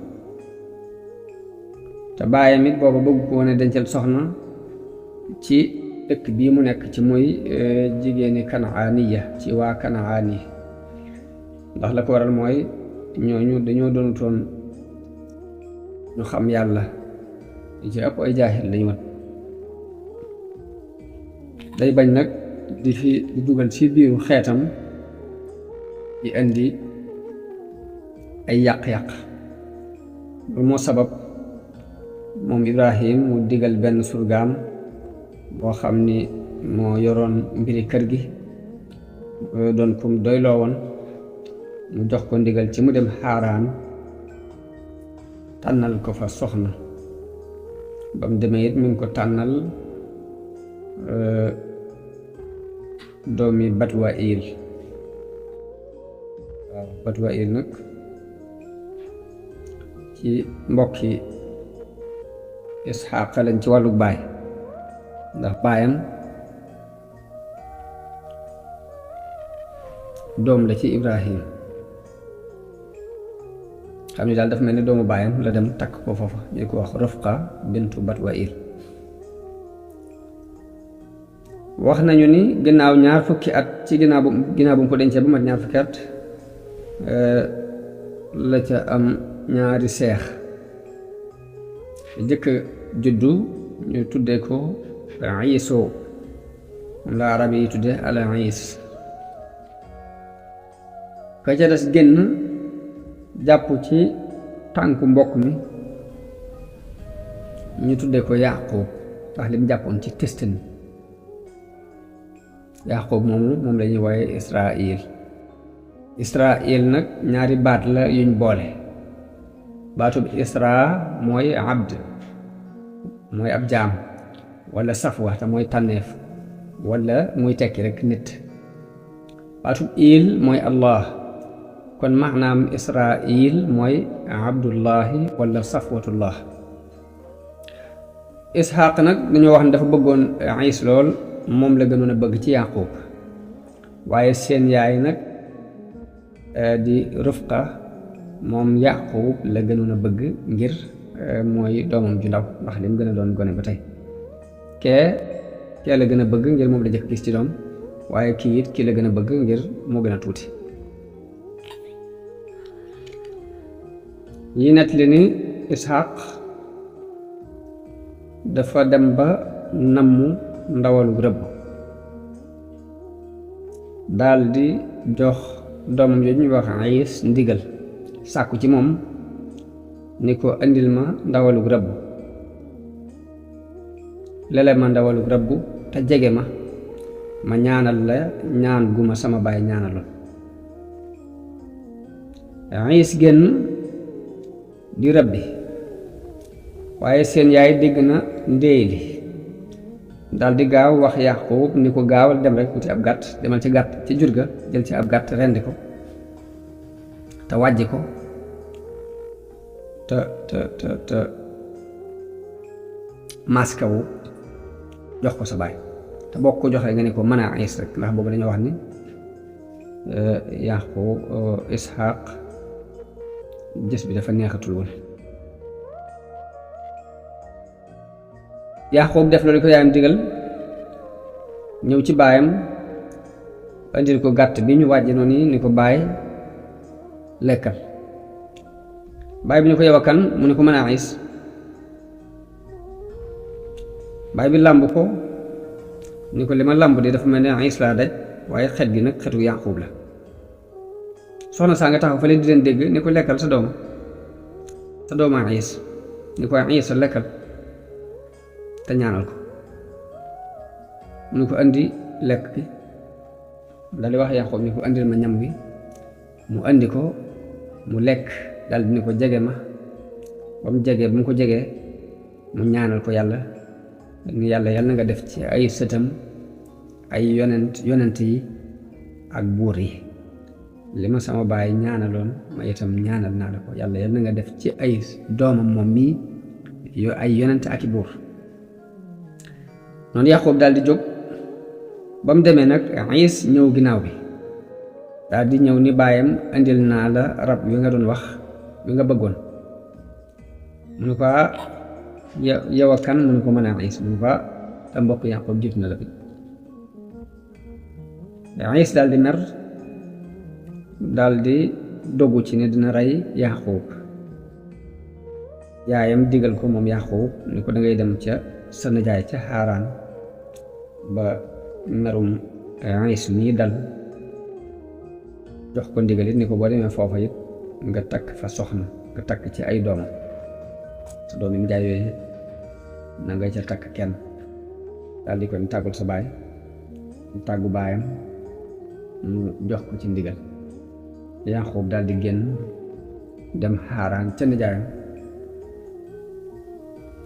te baayam it booba bëgg ko woon a dencal soxna ci dëkk bii mu nekk ci muy jigéeni Kanaaniya ci waa Kanaan yi, ndax la ko waral mooy ñooñu dañoo doonutoon ñu xam yàlla, ñu ci ëpp ay jaahil lañu woon. day bañ nag di dugal ci biiru xeetam di indi ay yàq-yàq. loolu moo sabab moom Ibrahim mu digal benn surgaam boo xam ni moo yoroon mbiri kër gi, doon kum doyloo woon, mu jox ko ndigal ci mu dem Xaaraan tànnal ko fa soxna. ba mu demee it mi ngi ko tànnal doomi Batuwaayil. waaw Batuwaayil nag ci mbokki Isxaaq lañ ci wàllu baay, ndax baayam doom la ci Ibrahim, xam ni daal dafa mel ni doomu baayam la dem takk ko foofa ñu ko wax Rufqa bintu Batuwaayil. wax nañu ni ginnaaw ñaar fukki at ci ginnaaw bu mu ko dencee ba mat ñaar fukki at la ca am ñaari seex. jëkk juddu ñu tuddee ko Iiso, moom la arab yi tuddee al Iis. ka ca des génn jàpp ci tànku mbokk mi ñu tuddee ko Yaaqub, ndax li mu jàppoon ci testin. Yaaqub moom la ñuy wooye Israil nag ñaari baat la yuñ boole. baatu bi Isra mooy abd, mooy ab jaam, wala safwa te mooy tànneef, wala muy tekki rek nit. baatu il mooy Allah, kon maanaam Israil mooy abdullahi wala safwatullah. Isxaaq nag dañoo wax ne dafa bëggoon Iis lool, moom la gënoon a bëgg ci Yaaqub, waaye seen yaay nag di Rufqa moom Yaaqub la gënoon a bëgg ngir mooy doomam ju ndaw, ndax lim gën a doon gone ba tey. kee la gën a bëgg ngir moom la jëkk gis ci doom, waaye kii it kii la gën a bëgg ngir moo gën a tuuti. yi nettali ni Isxaaq dafa dem ba nammu ndawalu rëbb, daal di jox doomam yooyu ñuy wax Iis ndigal, sàkku ci moom ni ko indil ma ndawalu rëbb, lele ma ndawalu rëbb te jege ma ñaanal la ñaan gu ma sama baay ñaanaloon. Iis génn di rëbbi, waaye seen yaay dégg na ndéey li, daal di gaaw wax Yaaqub ni ko gaawal dem rek wuti ab gàtt, demal ci gàtt ci jur ga jël ci ab gàtt rendi ko te wàjji ko te maskawu jox ko sa baay, te boo ko joxee nga ne ko mën a Iis rek, ndax boobu dañoo wax ni Yaaqub Isxaaq jës bi dafa neexatul woon. Yaaqub def loolu ko yaayam digal, ñëw ci baayam indil ko gàtt bi ñu wàjje noonu ni ko baay lekkal. baay bi ni ko yow a kan, mu ne ko mën a Iis. baay bi làmb ko ni ko li ma làmb de dafa mel ne Iis laa daj, waaye xet gi nag xetu Yaaqub la. soxna saa nga taxaw fa leen di leen dégg ni ko lekkal sa dooma Iis, ni ko Iis sa lekkal te ñaanal ko. mu ne ko andi lekk bi, dal di wax Yaaqub ni ko andil ma ñam wi, mu andi ko mu lekk, dal di ni ko jege ma. ba mu ko jegee mu ñaanal ko yàlla ni yàlla na nga def ci ay sëtam ay yonent yi ak buur yi, li ma sama baay ñaanaloon ma itam ñaanal naa la ko, yàlla na nga def ci ay doomam moom mii ay yonent ak i buur. noonu Yaaqub daal di jóg, ba mu demee nag Iis ñëw ginnaaw bi, daal di ñëw ni baayam indil naa la rab wi nga doon wax wi nga bëggoon. mu ne ko yow a kan, mu ne ko mën a Iis. mu ne ko te mbokk Yaaqub jiitu na la fi. Iis daal di mer, daal di dogu ci ne dina rey Yaaqub. yaayam digal ko moom Yaaqub ni ko da ngay dem ca sa nijaay ca Xaaraan ba merum Iis mii dal, jox ko ndigal it ni ko boo demee foofa it nga takk fa soxna, nga takk ci ay doomam, sa doom yi mu jaay yooyu na nga ca takk kenn. daal di ko ni tàggul sa baay, mu tàggu baayam, mu jox ko ci ndigal. Yaaqub daal di génn dem Xaaraan ca nijaayam.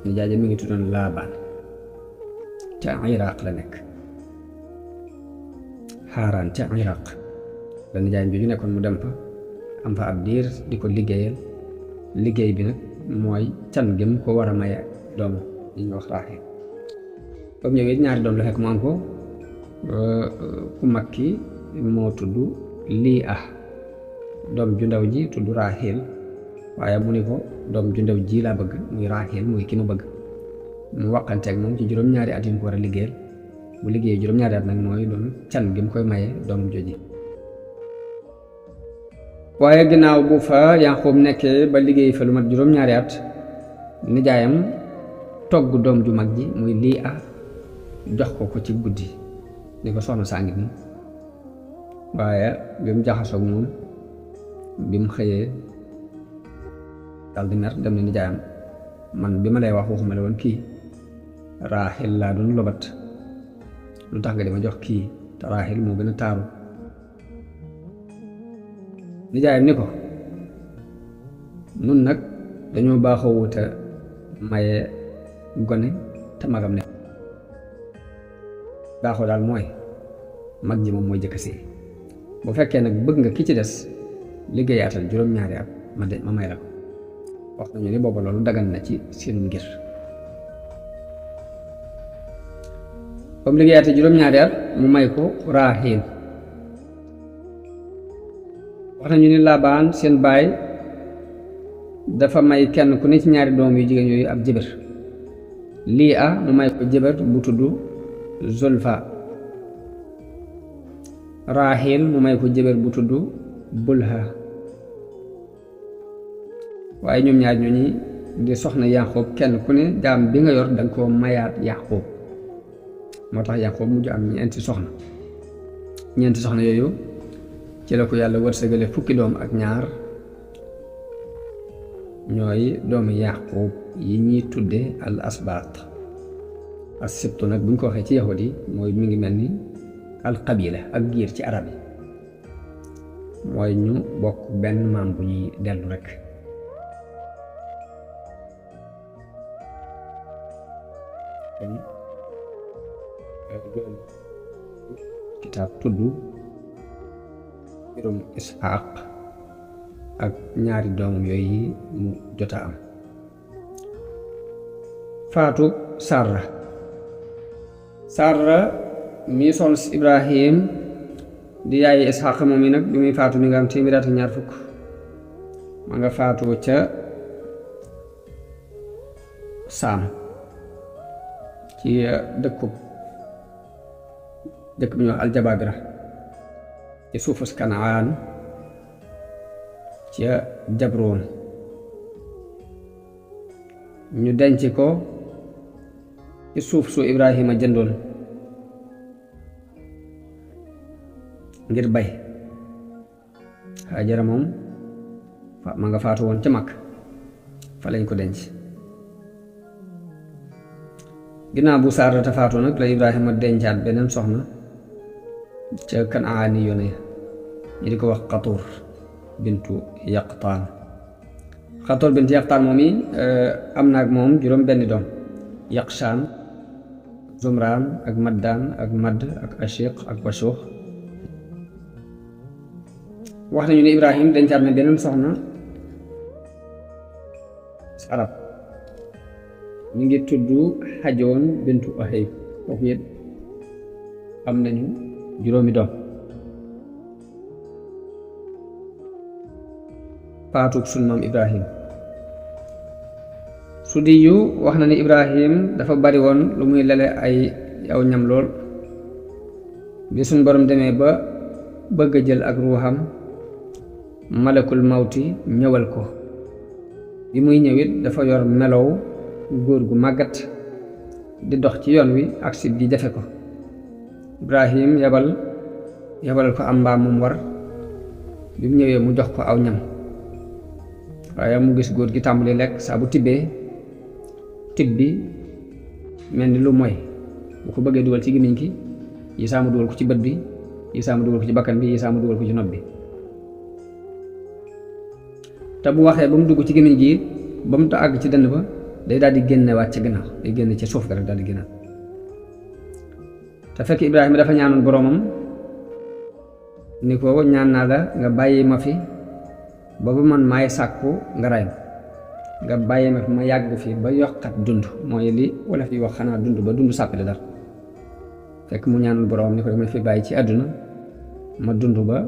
nijaay mi ngi tuddoon Laabaan. ca Iraq la nekk. Xaaraan ca Iraq la nijaayam jooju nekkoon mu dem fa am fa ab diir di ko liggéeyal. liggéey bi nag mooy can gi mu ko war a maye doom yi ñu wax Raaxil. ba mu ñëwee ñaari doom la fekk mu am ko. ku mag ki moo tudd Liia, doom ju ndaw ji tudd Raaxil, waaye mu ni ko doom ju ndaw ji laa bëgg muy Raaxil muy ki ma bëgg. mu waxanteeg moom ci juróom-ñaari at yi mu ko war a liggéeyal. bu liggéeyee juróom-ñaari at nag mooy doon can gi mu koy maye doom joji. waaye ginnaaw bu fa Yaaqub nekkee ba liggéey fa lu mat juróom-ñaari at, nijaayam togg doom ju mag ji muy Liia jox ko ci guddi ni ko soxna saa ngi nii. waaye bi mu jaxasoog moom bi mu xëyee dal di mer dem ne nijaayam man bi ma lay wax waxuma la woon kii Raaxil laa doon lobat, lu tax nga di ma jox kii te Raaxil moo gën a taaru. nijaayam ni ko nun nag dañoo baaxoo wuta maye gone te magam ne baaxoo daal mooy mag ji moom mooy jëkk si. bu fekkee nag bëgg nga ki ci des liggéeyaatal juróom-ñaari at ma may la ko. wax nañu ni booba loolu dagan na ci seenum ngir. ba mu liggéeyaatee juróom-ñaari at mu may ko Raaxil. wax nañu ni Laabaan seen baay dafa may kenn ku ne ci ñaari doom yu jigéen yooyu ab jëbër. Liia mu may ko jëbër bu tudd Zulfa. Raaxil mu may ko jëbër bu tudd Bulha. waaye ñoom ñaar ñooñi di soxna Yaaqub kenn ku ne jaam bi nga yor danga koo mayaat Yaaqub. moo tax Yaaqub mujj am ñeenti soxna yooyu ci la ko yàlla wërsëgale fukki doom ak ñaar ñooy doomu Yaaqub yi ñuy tudde al asbaat. as sibtu nag buñ ko waxee ci yahud yi mooy mi ngi mel ni al qabila ak giir ci arab yi, mooy ñu bokk benn maam bu ñuy dellu rek. kitaab tudd mbirum Isxaaq ak ñaari doomam yooyu mu jota am. faatu Sarra mi soxna si Ibrahim di yaayi Isxaaq moom yi nag bi muy faatu mi nga am téeméer ak ñaar fukk. ma nga faatu ca Saam ci dëkk bi ñuy wax Aljabaabira ci suufus Kanaan ca Jabroon. ñu denc ko ci suuf su Ibrahima jëndoon ngir bay. Hajara moom ma nga faatu woon ca Makka, fa lañ ko denc. ginnaaw bu Saara ta faatu nag la Ibrahima dencaat beneen soxna ca Kanaani yoone ñu di ko wax Xatuur bintu Yaqtaan. Xatuur bintu Yaqtaan moom yi am na ak moom juróom benni doom: Yaqshaan, Zumraan ak Maddaan ak Madd ak Ashiq ak Washuux. wax nañu ne Ibrahim dencaat na beneen soxna arab mi ngi tudd Xajoon bintu Ahayb, kooku it am nañu juróomi doom. faatug sunu maam Ibrahim. Sudiyu wax na ni Ibrahim dafa bari woon lu muy lele ay aw ñam lool. bi suñ borom demee ba bëgg a jël ak ruuxam, malakul mawti ñëwal ko. bi muy ñëwit dafa yor melow góor gu màggat di dox ci yoon wi ak si di jafe ko. Ibrahim yabal ko am mbaam mu war. bi mu ñëwee mu jox ko aw ñam, waaye mu gis góor gi tàmbali lekk. saa bu tibbee tib bi mel ni lu mooy, bu ko bëggee dugal ci gémmiñ gi yi saa mu dugal ko ci bët bi, yi saa mu dugal ko ci bakkan bi, yi saa mu dugal ko ci nopp bi. te bu waxee ba mu dugg ci gémmiñ gi ba mu ta àgg ci dënn ba day daal di génnewaat ca gannaaw, day génn ca suuf ga rek daal di génnaat. te fekk Ibrahima dafa ñaanoon boroomam ni ko ñaan naa la nga bàyyi ma fi boobu man maay sàkku nga ray nga bàyyi ma fi ma yàgg fi ba yokkat dund mooy li wala fi wax xanaa dund ba dund sàppale dara fekk mu ñaanoon boroomam ni ko dama fi bàyyi ci àdduna ma dund ba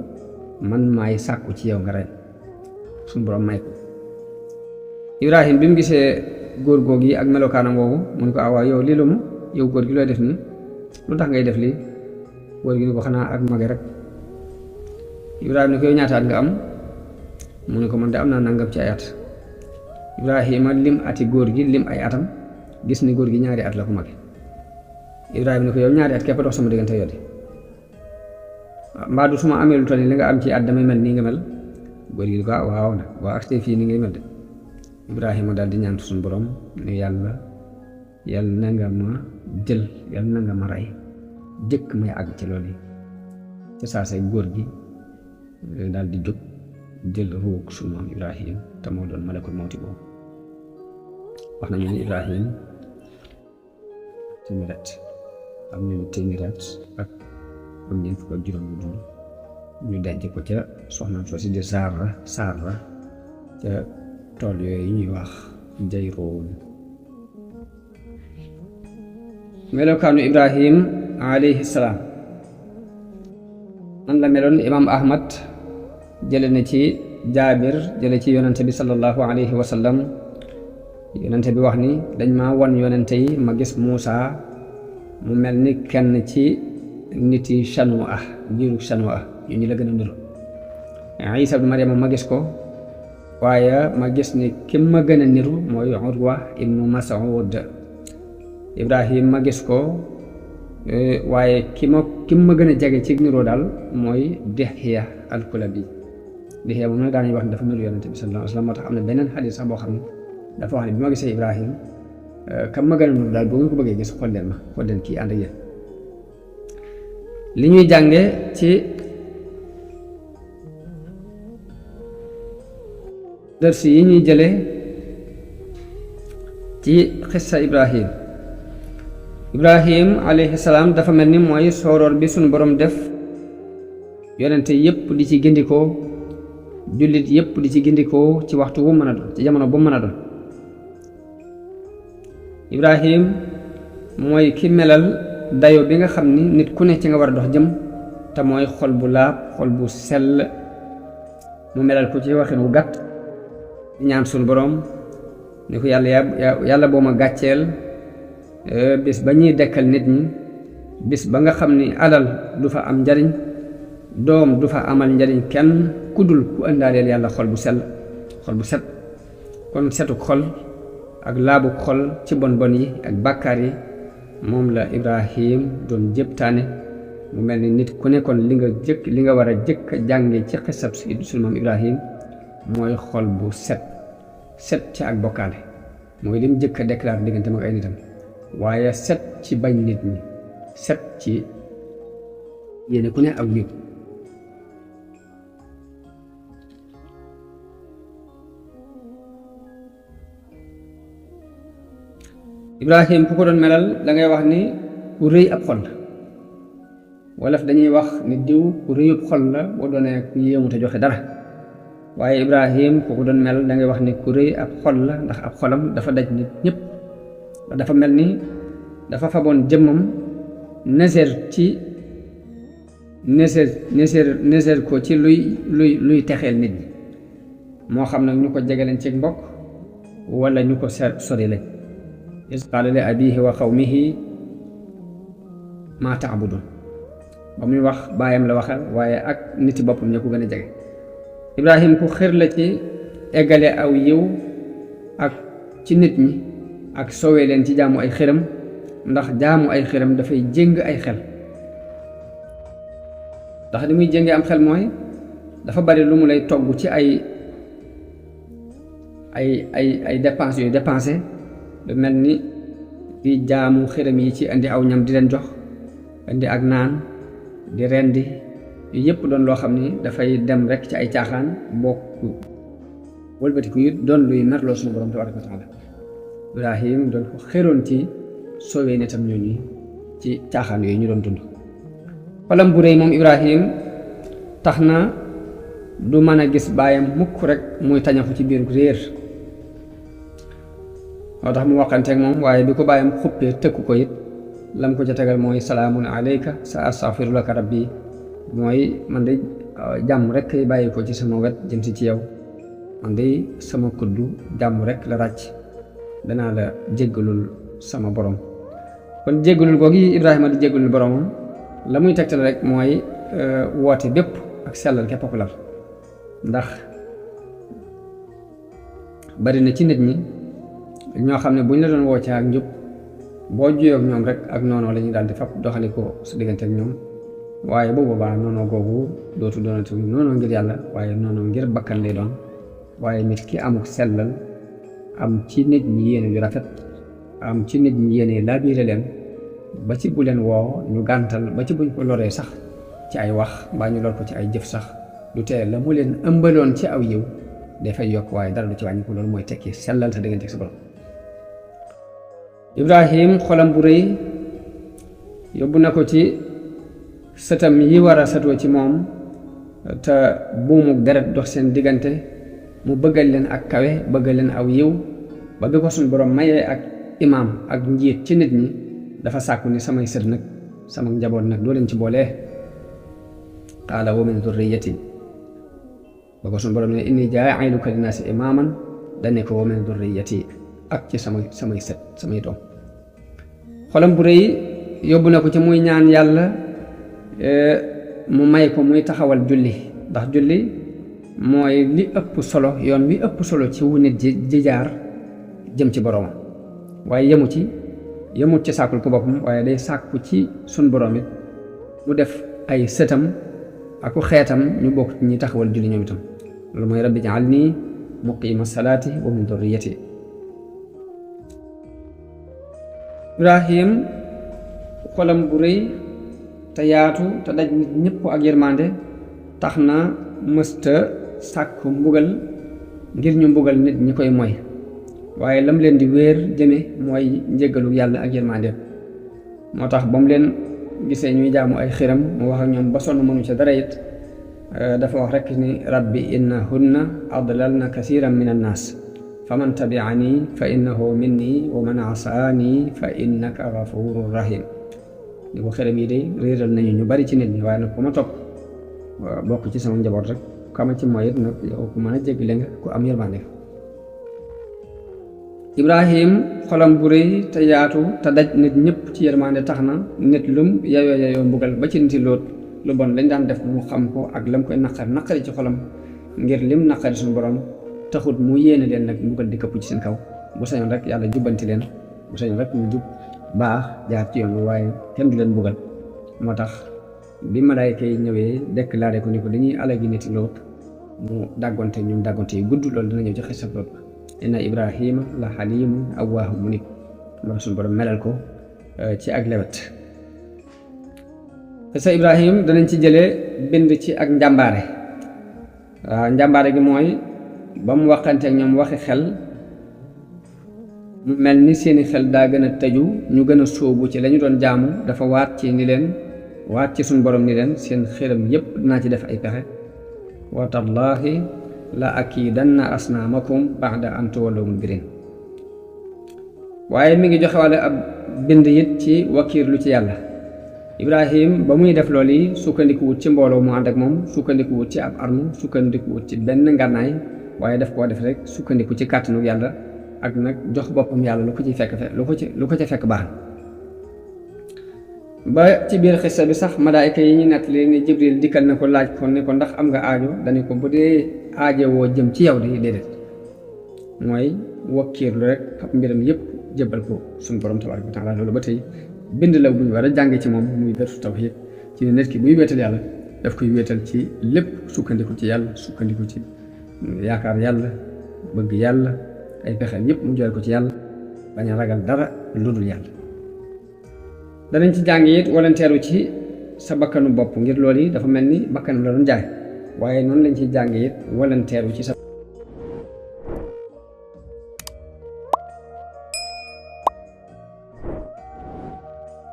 man maay sàkku ci yow nga ray suñu boroom may ko Ibrahim bi mu gisee góor góor yi ak melokaanam woowu mu ne ko waaw yow lii lu mu yow góor gi looy def nii lu tax ngay def lii góor gi ni ko xanaa ak mage rek Ibrahima ni ko yow ñaata at nga am mu ne ko man de am naa nangam ci ay at Ibrahima lim ati góor gi lim ay atam gis ni góor gi ñaari at la ko mage Ibrahima ni ko yow ñaari at képp dox sama diggante yow de mbaa du su ma amee lu toll nii li nga am ci at damay mel nii nga mel góor gi ni ko waaw nag waaw ak fii ni ngay mel de Ibrahima daal di ñaan suñu borom ne yàlla na nga ma jël yàlla na nga ma rey jëkk may àgg ci loolu yi ca saa say góor gi daal di jóg jël ruug suñu maam Ibrahim te moo doon malakul mawti boobu wax nañu ne Ibrahim téeméer am nañu téeméer ak ñeent fukk ak juróom bu dund ñu denc ko ca soxnaam soo si di Saara ca tool yooyu ñuy wax Jayroon. melokaanu Ibrahim alayhi salaam nan la meloon imaam Ahmad jële na ci Jaabir jële ci yonente bi sallallahu alayhi wa sallam yonente bi wax ni dañ ma wan yonente yi ma gis Muusa mu mel ni kenn ci nit yi Chanua jiiru Chanua yu ñu la gën a niru Isa ibn Maryam ma gis ko waaye ma gis ni kim ma gën a niru mooy Urwa ibnu Mas'ud Ibrahim ma gis ko waaye kim ma gën a jege ci niroo daal mooy Dihya al-Kulabi Dihya moom nag daanañu wax ne dafa niru yonente bi sallallahu alayhi wa sallam moo tax am na beneen xadis sax boo xam ne dafa wax ne bi ma gisee Ibrahim kam ma gën a niru daal boo nga ko bëggee gis xool leen kii ànd ak yéen li ñuy jànge ci dërsi yi ñuy jële ci xissa Ibrahim alayhi salaam dafa mel ni mooy sooroor bi suñu borom def yonente yépp di ci gindikoo jullit yépp di ci gindikoo ci waxtu wu mën a doon ci jamono bu mën a doon Ibrahim mooy ki melal dayo bi nga xam ni nit ku ne ci nga war a dox jëm te mooy xol bu laab xol bu sell mu melal ko ci waxin wu gàtt ñaan suñu borom ni ko yàlla boo ma gàcceel bis ba ñuy dekkal nit ñi bis ba nga xam ni alal du fa am njariñ doom du fa amal njariñ kenn ku dul ku ëndaaleel yàlla xol bu sell xol bu set kon setuk xol ak laabuk xol ci bon bon yi ak bàkkaar yi moom la Ibrahim doon jëptaane mu mel ni nit ku nekkoon li nga war a jëkk jànge ci xisab sunu maam Ibrahim mooy xol bu set ci ak bokkaale mooy lim jëkk a déclaré diggante mag ay nitam waaye set ci bañ nit ñi set ci yéene ku ne ak nit Ibrahim ku ko doon melal da ngay wax ni ku rëy ab xol la wolof dañuy wax ni diw ku rëyub xol la boo doonee ku yéemu te joxe dara waaye Ibrahim ku ko doon mel da ngay wax ni ku rëy ab xol la ndax ab xolam dafa daj nit ñëpp dafa mel ni dafa faboon jëmmam neser ko ci luy texeel nit ñi moo xam nag ñu ko jege leen ci mbokk wala ñu ko sori lañ is qaala li abihi wa qawmihi maa taabudun ba muy wax baayam la waxal waaye ak niti boppam ña ko gën a jege Ibrahim ku xër la ci eggale aw yiw ak ci nit ñi ak soowee leen ci jaamu ay xiram ndax jaamu ay xiram dafay jéng ay xel ndax li muy jéngee am xel mooy dafa bari lu mu lay togg ci ay dépenses yooyu dépensé lu mel ni di jaamu xiram yi ci indi aw ñam di leen jox indi ak naan di rendi yu yëpp doon loo xam ni dafay dem rek ci ay caaxaan bokk wëlbatiku it doon luy merloo suñu borom tabaraka wa taala Ibrahim doon ko xéroon ci soowee nitam ñooñu ci caaxaan yooyu ñu doon dund. xolam bu rëy moom Ibrahim tax na du mën a gis baayam mukk rek muy tañaxu ci biir réer moo tax mu waxanteeg moom, waaye bi ko baayam xuppee tëkku ko it lam ko ca tegal mooy salaamun alayka sa astaghfiru laka rabbi, mooy man de jàmm rek kay bàyyi ko ci sama wet jëm si ci yow, man de sama kuddu jàmm rek la ràcc, danaa la jéggalul sama borom. kon jéggalul googi Ibrahima di jéggalul boromam la muy tegtal rek mooy woote bépp ak sellal képp ko lal, ndax bari na ci nit ñi ñoo xam ne bu ñu la doon woo ci ak njub boo juyoo ak ñoom rek ak noonu la ñuy daal di fab doxali ko su diggante ak ñoom, waaye bu boobaa noonu googu dootu doonati noonu ngir yàlla waaye noonu ngir bakkan lay doon. waaye nit ki amuk sellal am ci nit ñi yéene yu rafet, am ci nit ñi yéene laabiire leen ba ci bu leen woo ñu gàntal, ba ci buñ ko loree sax ci ay wax mbaa ñu lor ko ci ay jëf sax du tee la mu leen ëmbaloon ci aw yiw dafay yokk waaye dara du ci wàññi ko. loolu mooy tekki sellal sa diggante ak sa borom. Ibrahim xolam bu rëy yóbbu na ko ci sëtam yi war a satoo ci moom te buumuk deret dox seen diggante, mu bëggal leen ak kawe, bëggal leen aw yiw ba bi ko suñ borom mayee ak imaam ak njiit ci nit ñi dafa sàkku ni samay sët nag sama njaboot nag doo leen ci boolee. qaala wa min durriyati, ba ko suñ borom ne inni jaa'iluka linnaasi imaaman dane ko wa min durriyati, ak ci samay sët samay doom. xolam bu rëy yóbbu na ko ci muy ñaan yàlla mu may ko muy taxawal julli, ndax julli mooy li ëpp solo, yoon wi ëpp solo ci wu nit ji jaar jëm ci boroomam. waaye yemut ci sàkkul ko boppam, waaye day sàkku ci sun boroom it mu def ay sëtam aku xeetam ñu bokk ci ñi taxawal julli ñoom itam. loolu mooy rabbi ij'alni muqiima salaati wa min durriyati. Ibrahim xolam bu rëy te yaatu te daj nit ñëpp ak yërmande tax na mësta sàkku mbugal ngir ñu mbugal nit ñi koy moy, waaye lam leen di wéer jëme mooy njéggalu yàlla ak yërmande. moo tax ba mu leen gisee ñuy jaamu ay xiram mu wax ak ñoom ba sonn mënu ca dara it dafa wax rekk ni rabbi innahunna adlalna kasiran min annaas faman tabi'ani fa innahu minni wa man asaani fa innaka ghafurur rahim. ni ko xiram yi de réeral nañu ñu bari ci nit ñi, waaye nag ku ma topp bokk ci sama njaboot rek kama ci mooy it nag yow ku mën a jéggale nga, ku am yërmande. Ibrahim xolam bu rëy te yaatu te daj nit ñëpp ci yërmande tax na nit lum yayoo mbugal ba ci niti Lóot lu bon lañ daan def mu xam ko ak lam koy naqari ci xolam ngir lim naqari suñu borom taxut mu yéene leen nag mbugal di këpp ci seen kaw. bu sañoon rek yàlla jubbanti leen, bu sañoon rek ñu jub baax jaar ci yoon bi, waaye kenn du leen mbugal. moo tax bi malaayka yi ñëwee déclaré ko ni ko dañuy alagi niti Lóot mu dàggonte ñoom dàggonte yu gudd, loolu dina ñëw ci xisab Lóot. inna Ibrahima la xalimun awwaahum munib, moo tax suñu borom melal ko ci ak lewet. sa Ibrahim danañ ci jëlee bind ci ak njàmbaare. waaw njàmbaare gi mooy ba mu waxanteek ñoom waxi xel mu mel ni seeni xel daa gën a tëju, ñu gën a sóobu ci lañu doon jaamu. dafa waat ci suñu borom ni leen seen xiram yépp dinaa ci def ay pexe. wa tallaahi la akiidanna asnaamakum ba'da an tuwallu mudbirin. waaye mi ngi joxe walla ab bind it ci wakiirlu ci yàlla. Ibrahim ba muy def loolu yi sukkandikuwut ci mbooloo mu ànd ak moom, sukkandikuwut ci ab arme, sukkandikuwut ci benn ngànnaay, waaye daf koo def rek sukkandiku ci kàttanu yàlla ak nag jox boppam yàlla lu ko ca fekk baax. ba ci biir xissa bi sax malaayka yi ñu nettali ni Jibril dikkal na ko laaj ko ne ko ndax am nga aajo, dañu ko bu dee aajo woo jëm ci yow de déedéet, mooy wakkiirlu rek ab mbiram yépp jébbal ko suñu borom tabaaraka wa taala. loolu ba tey bind la bu ñu war a jànge ci moom muy dërtu tawhiid ci ne nit ki buy wéetal yàlla daf koy wéetal ci lépp, sukkandiku ci yàlla, sukkandiku ci yaakaar yàlla, bëgg yàlla, ay pexeel yépp mu joxe ko ci yàlla, bañ a ragal dara lu dul yàlla. danañ ci jàng it walanteeru ci sa bakkanu bopp, ngir loolu yi dafa mel ni bakkanam la doon jaay, waaye noonu lañ ciy jàng it walanteeru ci sa